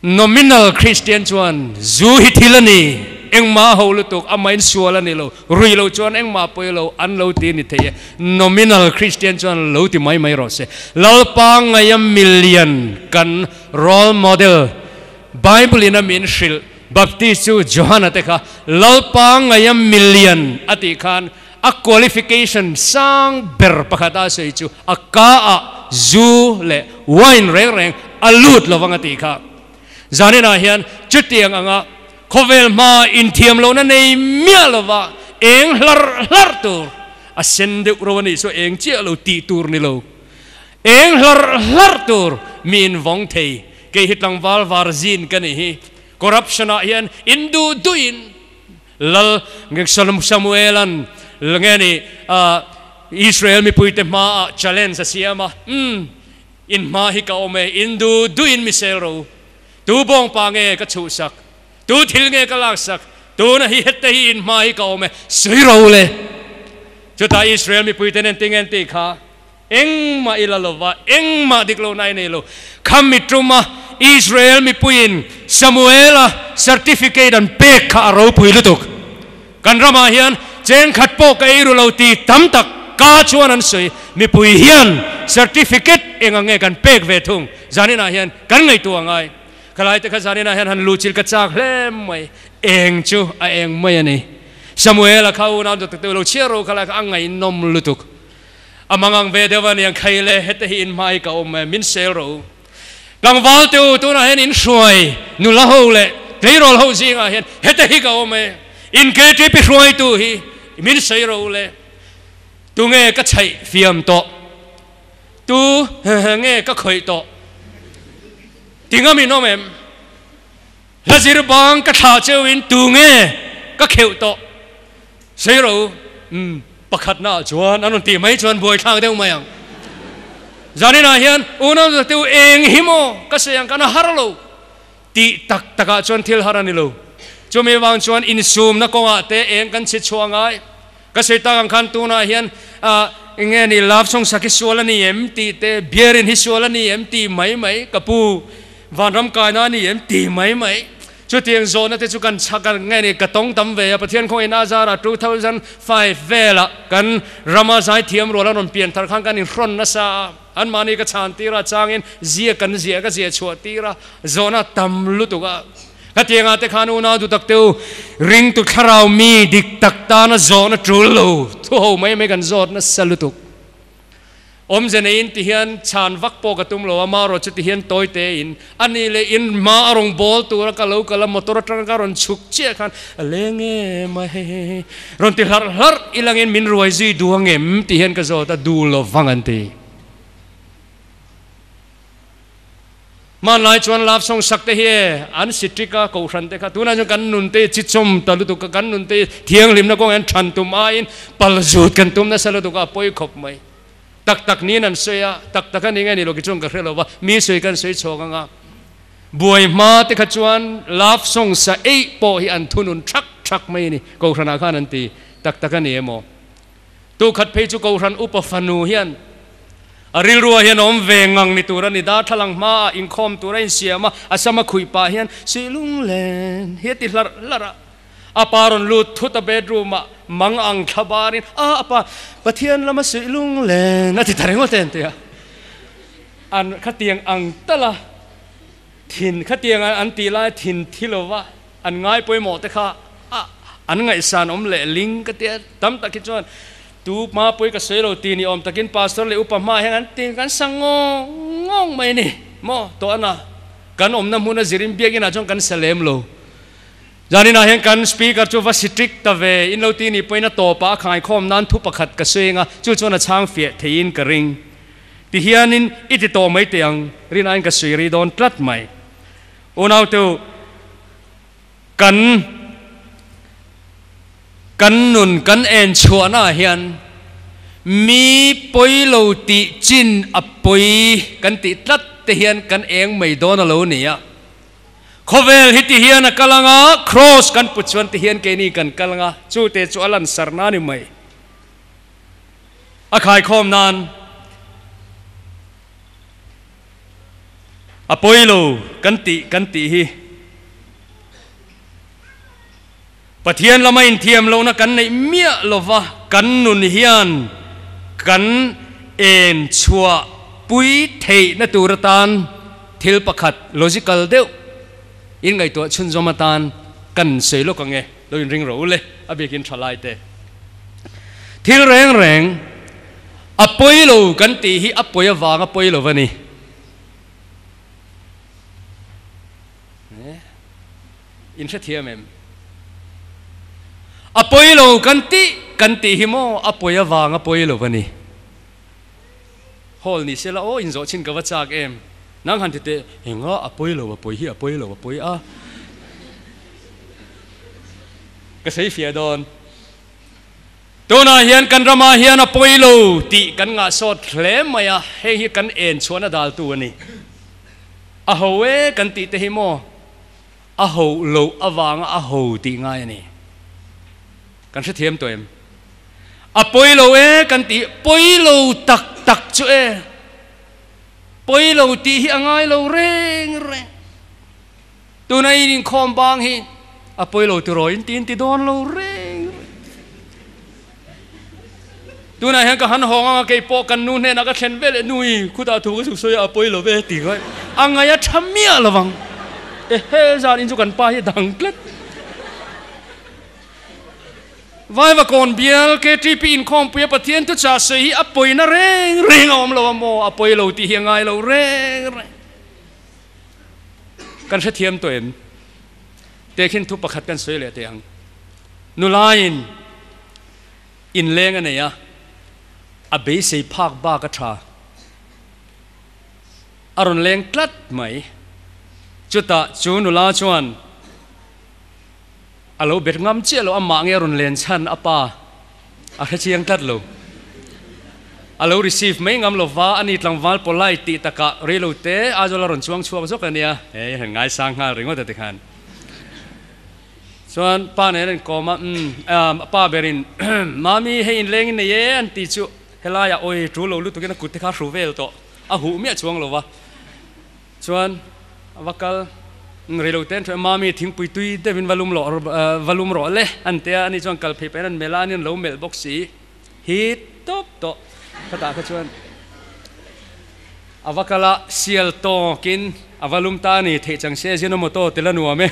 Nominal Christian chuan zu hi thil a ni, engmah a ho lutuk, amah in sual a ni lo, rui lo chuan engmah pawi lo an lo ti a ni thei e. Nominal Christian chuan lo ti mai mai rawh se. Lalpa ngaia milian kan role model Bible in a min hrilh Baptist chu Johana te kha Lalpa ngaia milian a tih khan a qualification sang ber pakhat a sawi chu a ka ah zu leh wine reng reng a lut lovang a tih kha. Zaninah hian chutiang anga khawvel hma inthiam lohna nei miah lova eng hlarh hlarh tur a sen deuh ro a nih chu eng chiah lo tih tur ni lo. Eng hlarh hlarh tur mi invawng thei kei hi tlangval varzin ka nih hi. Corruption ah hian in duh duhin Lal Samuelan nge ni Israel mipuite hmaah challenge a siam a, Umm, in hma hi ka awm e, in duh duhin mi sel ro. Tu bawngpa nge ka chhuhsak? Tu thil nge ka laksak? Tuna hi hete hi in hma hi ka awm e, sawi ro le. Chutah Israel mipuite nen tinge an tih kha? Engmah i la lo va, engmah dik lohna i nei lo. Kha mi tuma Israel mipuiin Samuela certificate an pek kha a ropui lutuk. Kan ramah hian cheng khat pawh ka ei ru lo ti tam tak ka chuan an sawi. Mipui hian certificate eng ang nge kan pek ve thung? Zaninah hian kan ngaihtuah ngai. Khalai te kha zaninah hian han luhchilh ka chak hle mai. Eng chu a eng mai a ni. Samuela kha unau dawt tak lo chhiar ro khalai kha a ngaihnawm lutuk. A mangang ve deuh a niang khai le, hete hi in hmai ka awm e, min sel rawh u. Tlangval te u, tunah hian in hruai nula ho leh tleirawl ho zingah hian hete hi ka awm e, in KTP hruaitu hi min sawi rawh u le. Tunge ka chhaih fiam tawh? Tu nge ka khawih tawh? Tinga min awm em? Hla zir bang ka thlah cheuhin tunge ka kheuh tawh? Sawi rawh u, umm, pakhatnaah chuan an rawn tih mai chuan buaithlak deuh mai ang. Zaninah hian unau te u eng hi maw ka sawi ang kan a har lo tih tak takah chuan thil har a ni lo. Chumi vang chuan insumna kawngah te eng kan chhi chhuah ngai. Ka sawi tak ang khan tunah hian ah enge ni love song sak hi sual a ni em tih te, beer in hi sual a ni em tih mai mai ka pu vanram kaina a ni em tih mai mai. Chutiang zawhna te chu kan chhak a nge ni ka tawng tam ve a, Pathian khawngaih na azara 2005 velah kan rama zaithiam rual an rawn pian thar khan kan inhrawn nasa a, anmahni ka chhan tir a changin zia kan ziah ka ziah chhuah tir a, zawhna tam lutuk a. Khatiangah te khan unau duh tak te u, ringtu thlarau mi dik tak tana zawhna tul lo thu ho mai mai kan zawt nasa lutuk. Awmze neiin ti hian chhan vak pawh ka tum lo a, marawh chu ti hian tawi tein a ni leh in hma a rawn bawl tura ka lo kal a, motor atanga ka rawn chhuk chiah khan a leng em a he rawn ti hlarh hlarh ilangin min ruai zui duh ang em ti hian ka zawt a, duh lo vang an ti. Hmanlai chuan love song sak te hi e an si ṭik a, kohhran te kha tunah chuan kan nun te hi chi chawm ta lutuk a, kan nun te hi thianghlimna kawngah hian ṭhan tum aiin pal zut kan tum nasa lutuk a, a pawi khawp mai. Tak tak niin an sawi a, tak tak a ni nge ni lo ki chuan ka hre lo va, mi sawi kan sawi chhawk ang a. Buai hma te kha chuan love song sa eih pawh hi an thunun ṭhak ṭhak mai a ni, kohhranah khan an ti tak tak a ni emaw. Tukhat phei chu Kohhran upa fanu hian a rilruah hian awm ve ngang ni tur a ni. Darthlalang hmaah inkhawm tur a insiam a, a sama khuih pah hian Sih lunglen hi a ti hlarh hlarh a. A pa rawn lut thut a bedroom ah mang ang thla barin, A apa, Pathian lama Sih lunglen a ti ta ringawt em tia. An khatiang ang tala thin khatiang an tih lai thin thi lova An ngai pawimawh te kha a an ngaihsan awm leh ling ka tia tam tak hi chuan tu hma pawih ka sawi lo ti ni awm takin pastor leh upa hma hian an ti kan sa ngawng ngawng mai ni maw tawh ana kan awmna hmuna zirin biakinn ah chuan kan sa lem lo zanin ah hian kan speaker chu va strict ta ve in lo ti ni pawhin a tawpah a khangai nan thu pakhat ka sawi anga chu chuan a chhang fiah theiin ka ring ti hianin i ti tawh mai teh ang rinaiin ka sawi rih dawn tlat mai. Unaute, kan kan nun kan en chhuahnaah hian mi pawi lo tih chin a pawi kan tih tlat te hian kan eng mai dawn a lo ni a. Khawvel hi ti hian a kal ang a, kraws kan put chuan ti hian keini kan kal ang a, chute chu a lansar na ni mai. A khaikhawm nan. A pawi lo kan tih kan tih hi Pathian lama inthiam lohna kan neih miah lova kan nun hian kan en chhuah pui theihna tur atan thil pakhat logical deuh in ngaihtuah chhunzawm atan kan sawi lawk ang e, lo inring rawh u le, a biakin tha lai te. Thil reng reng. A pawi lo kan tih hi a pawi avanga pawi lo a ni. In hrethiam em? A pawi lo kan tih kan tih hi maw a pawi avanga pawi lo a ni. Hall ni sela aw inzawh chhin ka va chak em? Nang han ti teh, enga a pawi lo a pawi hi a pawi lo a pawi a. Ka sawi fiah dawn. Tunah hian kan ramah hian a pawi lo tih kan ngahsawt hle mai a, heng hi kan en chhuahna daltu a ni. A ho e kan tih te hi maw a ho loh avanga a ho tih ngai a ni. Kan hrethiam tawh em? A pawi lo e kan tih pawi lo tak tak chu e. Pawi lo tih hi a ngai lo reng reng. Tuna in inkhawm bang hi a pawi lo tiraw in ti in ti dawn lo reng reng. Tunah hian ka han hawng anga kei pawh kan nu hnenah ka thlen ve leh nui khutah thu ka chhuk sawi a a pawi lo ve ti ngai a ngaih a tha miah lo vang. Ehe zan in chu kan pa hi a dang tlat. Vaivakawn bial KTP inkhawmpuia Pathian thuchah sawi hi a pawina reng reng a awm lo a maw? A pawi lo tih hi a ngai lo reng reng. Kan hrethiam tawh em? Tehkhin thu pakhat kan sawi leh teh ang. Nulaiin inleng a nei a, a beisei phak bak a tha. A rawn leng tlat mai. Chutah chu nula chuan A lo bet ngam chiah lo, amah nge a rawn len chhan a pa a hre chiang tlat lo. A lo receive mai ngam lo va, ani tlangval polite tih takah rei lo te Aizawl a rawn chuang chhuak zawk a nia, hei a han ngaisang nghal ringawt a tikhan. Chuan pa nen an inkawm a, umm pa berin Mami hei inleng in nei e an ti chu helaiah awi tul lo lutukin a kut te kha a hru vel tawh, a huh miah chuang lo va. Chuan a va kal rei lo ten thuai Mami thingpui tui deuhin va lum lawh va lum rawh le an ti a, ani chuan kal phei pahin an melh a, ani an lo melh bawk si hi tawp tawh khatah kha chuan a va kal a, sial tawkin a va lum ta a ni, theih chang se Ajinomoto tel a nuam e,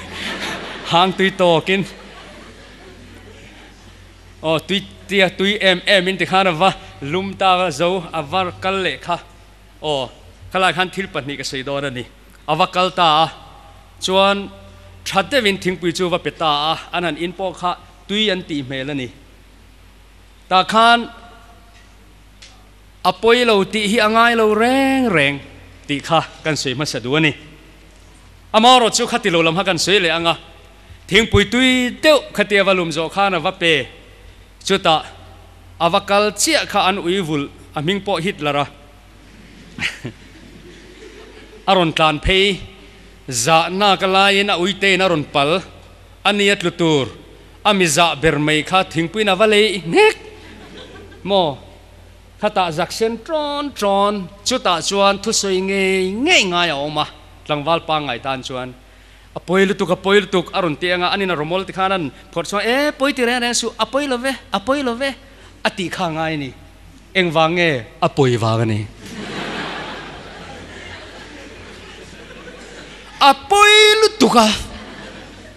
hang tui tawkin aw tui tia tui em em in tikhan a va lum ta a, zo a va kal leh kha. Aw, khalai khan thil pahnih ka sawi dawn a ni. A va kal ta a, chuan tha deuhin thingpui chu va pe ta a, an han in pawh kha tui an tih hmel a ni. Tah khan a pawi lo tih hi a ngai lo reng reng tih kha kan sawi hmasa duh a ni. Amaherawh chu khati lo lam kha kan sawi leh ang a, thingpui tui deuh khatia va lum zawh khan a va pe, chutah A va kal chiah kha an ui vulh, a hming pawh Hitler a a rawn tlan phei. Zahna ka laiin a uitein a rawn pal, a ni a tlu tur, a mi zah ber mai kha thingpuiin a va lei nghek maw? Khatah zak sen ṭawn ṭawn, chutah chuan thusawi ngei ngei ngai a awm a, tlangval pangngai tan chuan. A pawi lutuk, a pawi lutuk, a rawn ti ang a, anin a rawmawl ti khan an phawrh chhuak, E, pawi ti reng reng suh, a pawi lo ve, a pawi lo ve, a tih kha a ngai a ni. Engvang nge? A pawi vang a ni. A pawi lutuk a,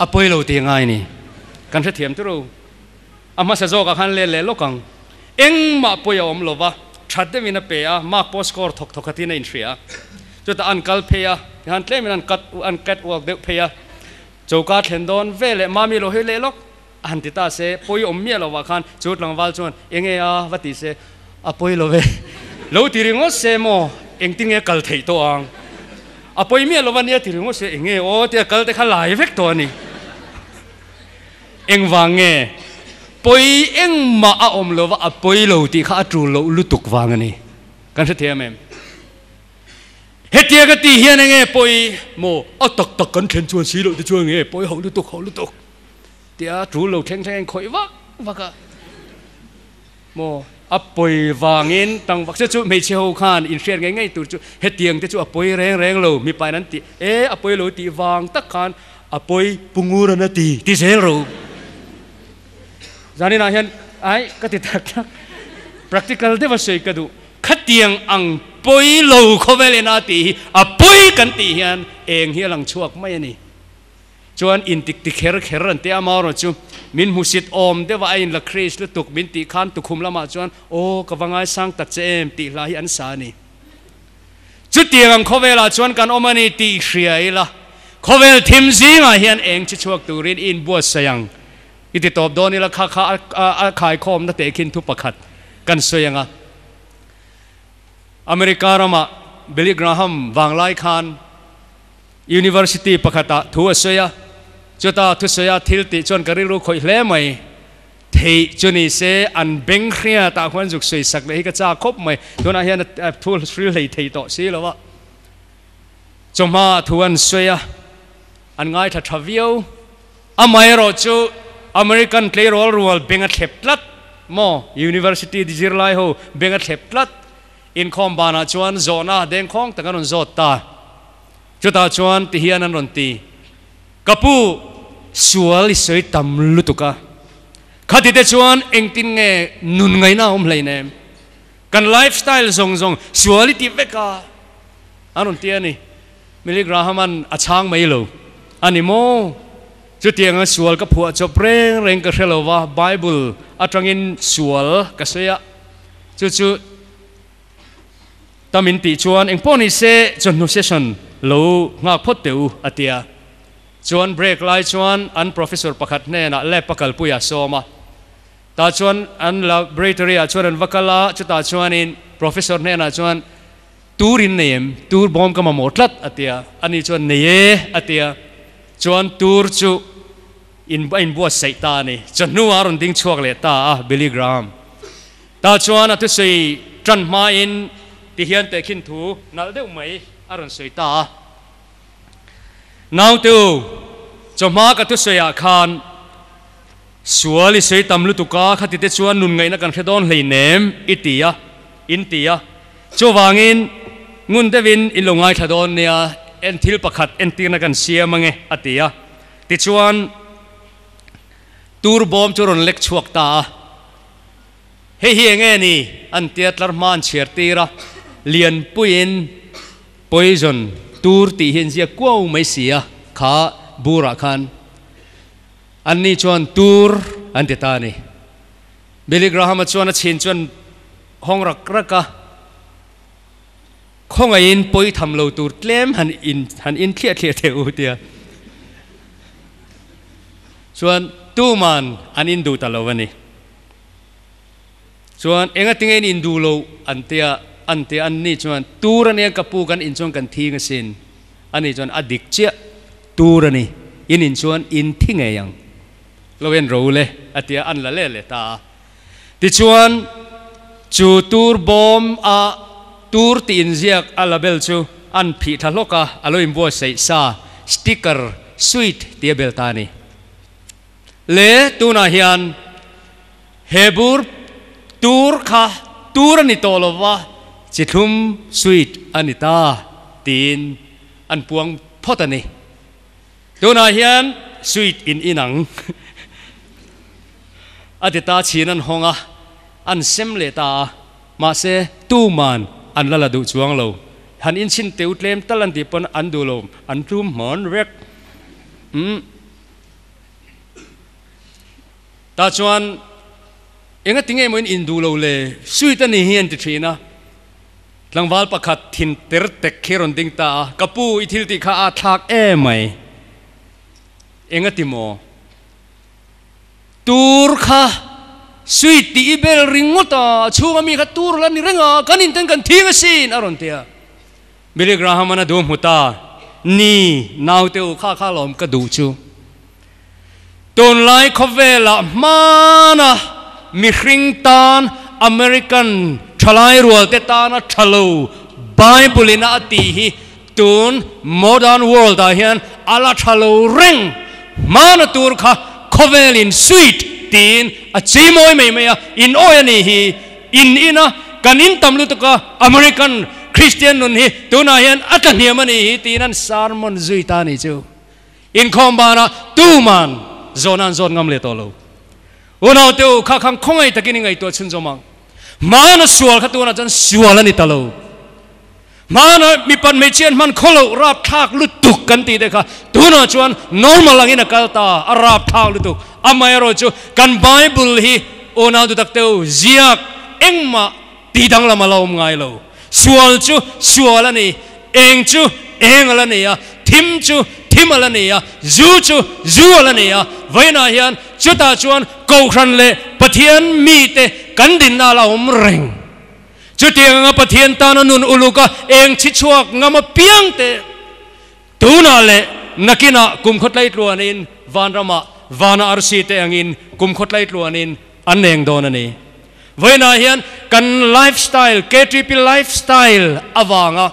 a pawi lo tih a ngai a ni. Kan hrethiam tur o. A hmasa zawkah khan let leh lawk ang. Engmah pawi a awm lo va, that deuhin a pe a, mark pawh score thawk thawk khatin a inhria. Chutah an kal phei a, tihan tlemin an cut an cat walk deuh phei a, choka thlen dawn ve leh mami lo hawi leh lawk a han ti ta se, pawi awm miah lovah khan chu tlangval chuan enge a va ti se, a pawi lo ve, lo ti ringawt se maw engtin nge kal theih tawh ang, a pawi miah lo va nia ti ringawt se enge aw tia kal te kha lai vek tawh a ni. Engvang nge? Pawi engmah a awm lova a pawi lo tih kha a tul loh lutuk vang a ni. Kan hrethiam em? Hetia ka tih hian enge pawi maw? A tak tak kan thlen chuan si loh te chuan enge pawi ho lutuk ho lutuk tia tul lo thleng thleng khawih vak vak a maw? A pawi vangin tang vak se chu hmeichhe ho khan inhriat ngei ngei tur chu hetiang te chu a pawi reng reng lo mipain an ti e a pawi lo tih vang tak khan a pawi pungur an a ti ti zel ro. Zaninah hian ai ka ti tak tak practical deuh a sawi ka duh khatiang ang pawi lo khawvel ena tih hi a pawi kan tih hian eng hi a lang chhuak mai a ni. Chuan intik ti kher kher an ti a, amaherawhchu min hmusit awm deuh a, a inla Kris lutuk min tih khan tukhum lamah chuan aw ka va ngaisang tak che em tih hla hi an sa a ni. Chutiang ang khawvelah chuan kan awm a ni tih hria ila, khawvel thim zingah hian eng chi chhuak turin i inbuatsaih ang i ti tawp dawn ila kha kha a khaikhawmna tehkhin thu pakhat kan sawi ang a. America ramah Billy Graham vanglai khan University pakhatah thu a sawi a, chuta thusawi a thil tih chuan ka rilru khawih hle mai. Theih chu ni se an beng hria tah khuan zuk sawi sak leh hi ka chak khawp mai. Tunah hian a thu hril hlei thei tawh si lo a. Chawhma thu an sawi a, an ngaithla tha viau. Amaherawh chu American tleirawl rual beng a thlep tlat maw? University zirlai ho beng a thlep tlat. Inkhawm banah chuan zawhna dengkhawng tak an rawn zawt ta. Chutah chuan ti hian an rawn ti, Ka pu, sual i sawi tam lutuk a. Khati te chuan engtin nge nun ngaihna a awm hleinem? Kan lifestyle zawng zawng sual i ti vek a, an rawn ti a ni. Billy Graham-a'n a chhang mai lo a ni maw? Chutianga sual ka phuah chawp reng reng ka hre lo va, Bible atangin sual ka sawi a, chu chu tam in tih chuan engpawh ni se chawhnu session lo nghak phawt teh u a ti a. Chuan break lai chuan an professor pakhat hnenah lab a kalpui a sawm a, tah chuan an laboratory ah chuan an va kal a, chutah chuanin professor hnenah chuan Tur in nei em? Tur bawm ka mamawh tlat, a ti a. Ani chuan, Nei e, a ti a. Chuan tur chu in a inbuatsaih ta a ni. Chawhnuah a rawn ding chhuak leh ta a, Billy Graham. Tah chuan a thusawi tan hmain ti hian tehkhin thu nalh deuh mai a rawn sawi ta a. Naute u, chawhma ka thusawiah khan sual i sawi tam lutuk a, khati te chuan nun ngaihna kan hre dawn hleinem, i ti a, in ti a. Chuvangin, ngun deuhin in lo ngaithla dawn nia, en thil pakhat entirna kan siam ange, a ti a. Tichuan, tur bawm chu rawn lek chhuak ta a. Hei hi enge ni? An tia tlar hma an chhiar tir a, lianpuiin poison tur tih hi an ziak kuau mai si a, kha burah khan. Anni chuan tur an ti ta a ni. Billy Graham-a chuan a chhin chuan hawng rak rak a, Khawngaihin pawi tham lo tur tlem han in han in thliah thliah theh u tia chuan tuman an in duh ta lo a ni. Chuan enga tinge in in duh lo an tia an tia an ni chuan tur a nia ka pu kan in chuan kan thing asin a ni chuan a dik chiah tur a ni in in chuan in thi ngei ang lo en ro le a tia an la leh leh ta a. Tichuan, chu tur bawm a tur tih inziak a label chu an phih thla hlawk a, a lo inbuatsaih sa, sticker, sweet tih a bel ta a ni. Le, tunah hian he bur tur kha tur a ni tawh lo va, chi thlum, sweet, a ni ta tiin an puang phawt a ni. Tunah hian sweet in inang. A ti ta chhin an hawng a, an sem leh ta a, mahse tuman an la la duh chuang lo. Han inchhin teu tlem tal an tih pawn an duh lo, an tlum hmawn vek. Umm. Tah chuan enga tinge maw in induh lo le, sweet a ni hi an ti thin a. Tlangval pakhat thin ter tek khi a rawn ding ta a, Ka pu, i thil tih kha a thlak em mai. Enga ti maw? Tur kha sweet tih i bel ringawt a, a chhunga mi kha tur la ni reng a, kan inten kan thing asin a rawn ti a. Billy Graham-an a duh hmu ta, Ni, naute u kha kha lawm ka duh chu. Tunlai khawvelah hmana mihring tan American thalai rualte tana tha lo Bible-in a tih hi Tun modern world ah hian a la tha lo reng. Hmana tur kha khawvel in sweet tiin a chei mawi mai mai a, in awi a nih hi. In in a, kan in tam lutuk a, American Christian nun hi tunah hian a tla hniam a nih hi tiin an sermon zui ta a nih chu. Inkhawm banah tuman zawhna an zawt ngam leh tawh lo. Unaute u, kha khang khawngaih takin i ngaihtuah chhunzawm ang. Hmana sual kha tunah chuan sual a ni ta lo. Hmana mipat hmeichhia an hman khawloh rapthlak lutuk kan tih te kha tunah chuan normal angin a kal ta, a rapthlak lutuk. Amaherawh chu kan Bible hi unau dutak teu ziak engmah tih danglam a la awm ngai lo. Sual chu sual a ni, eng chu eng a la ni a, thim chu thim a la ni a, zu chu zu a la ni a. Vawiinah hian chutah chuan Kohhran leh Pathian mite kan dinna a la awm reng. Chutiang anga Pathian tana nun uluk a eng chhi chhuak ngam apiang te tunah leh nakinah kum khawtlai tluanin vanramah vana arsi te angin kum khawtlai tluanin an eng dawn a ni. Vawiinah hian kan lifestyle, KTP lifestyle avanga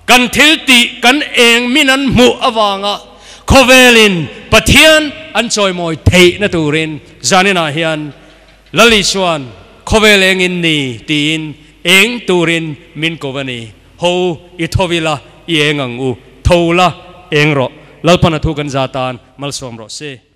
kan thil tih kan eng min an hmuh avanga khawvelin Pathian an chawimawi theihna turin zaninah hian Lal Isuan, Khawvel eng in ni? tiin eng turin min ko a ni. Ho, i tho ila, i eng ang u. Tho la, eng rawh. Lalpan a thu kan za tan malsawm rawh se.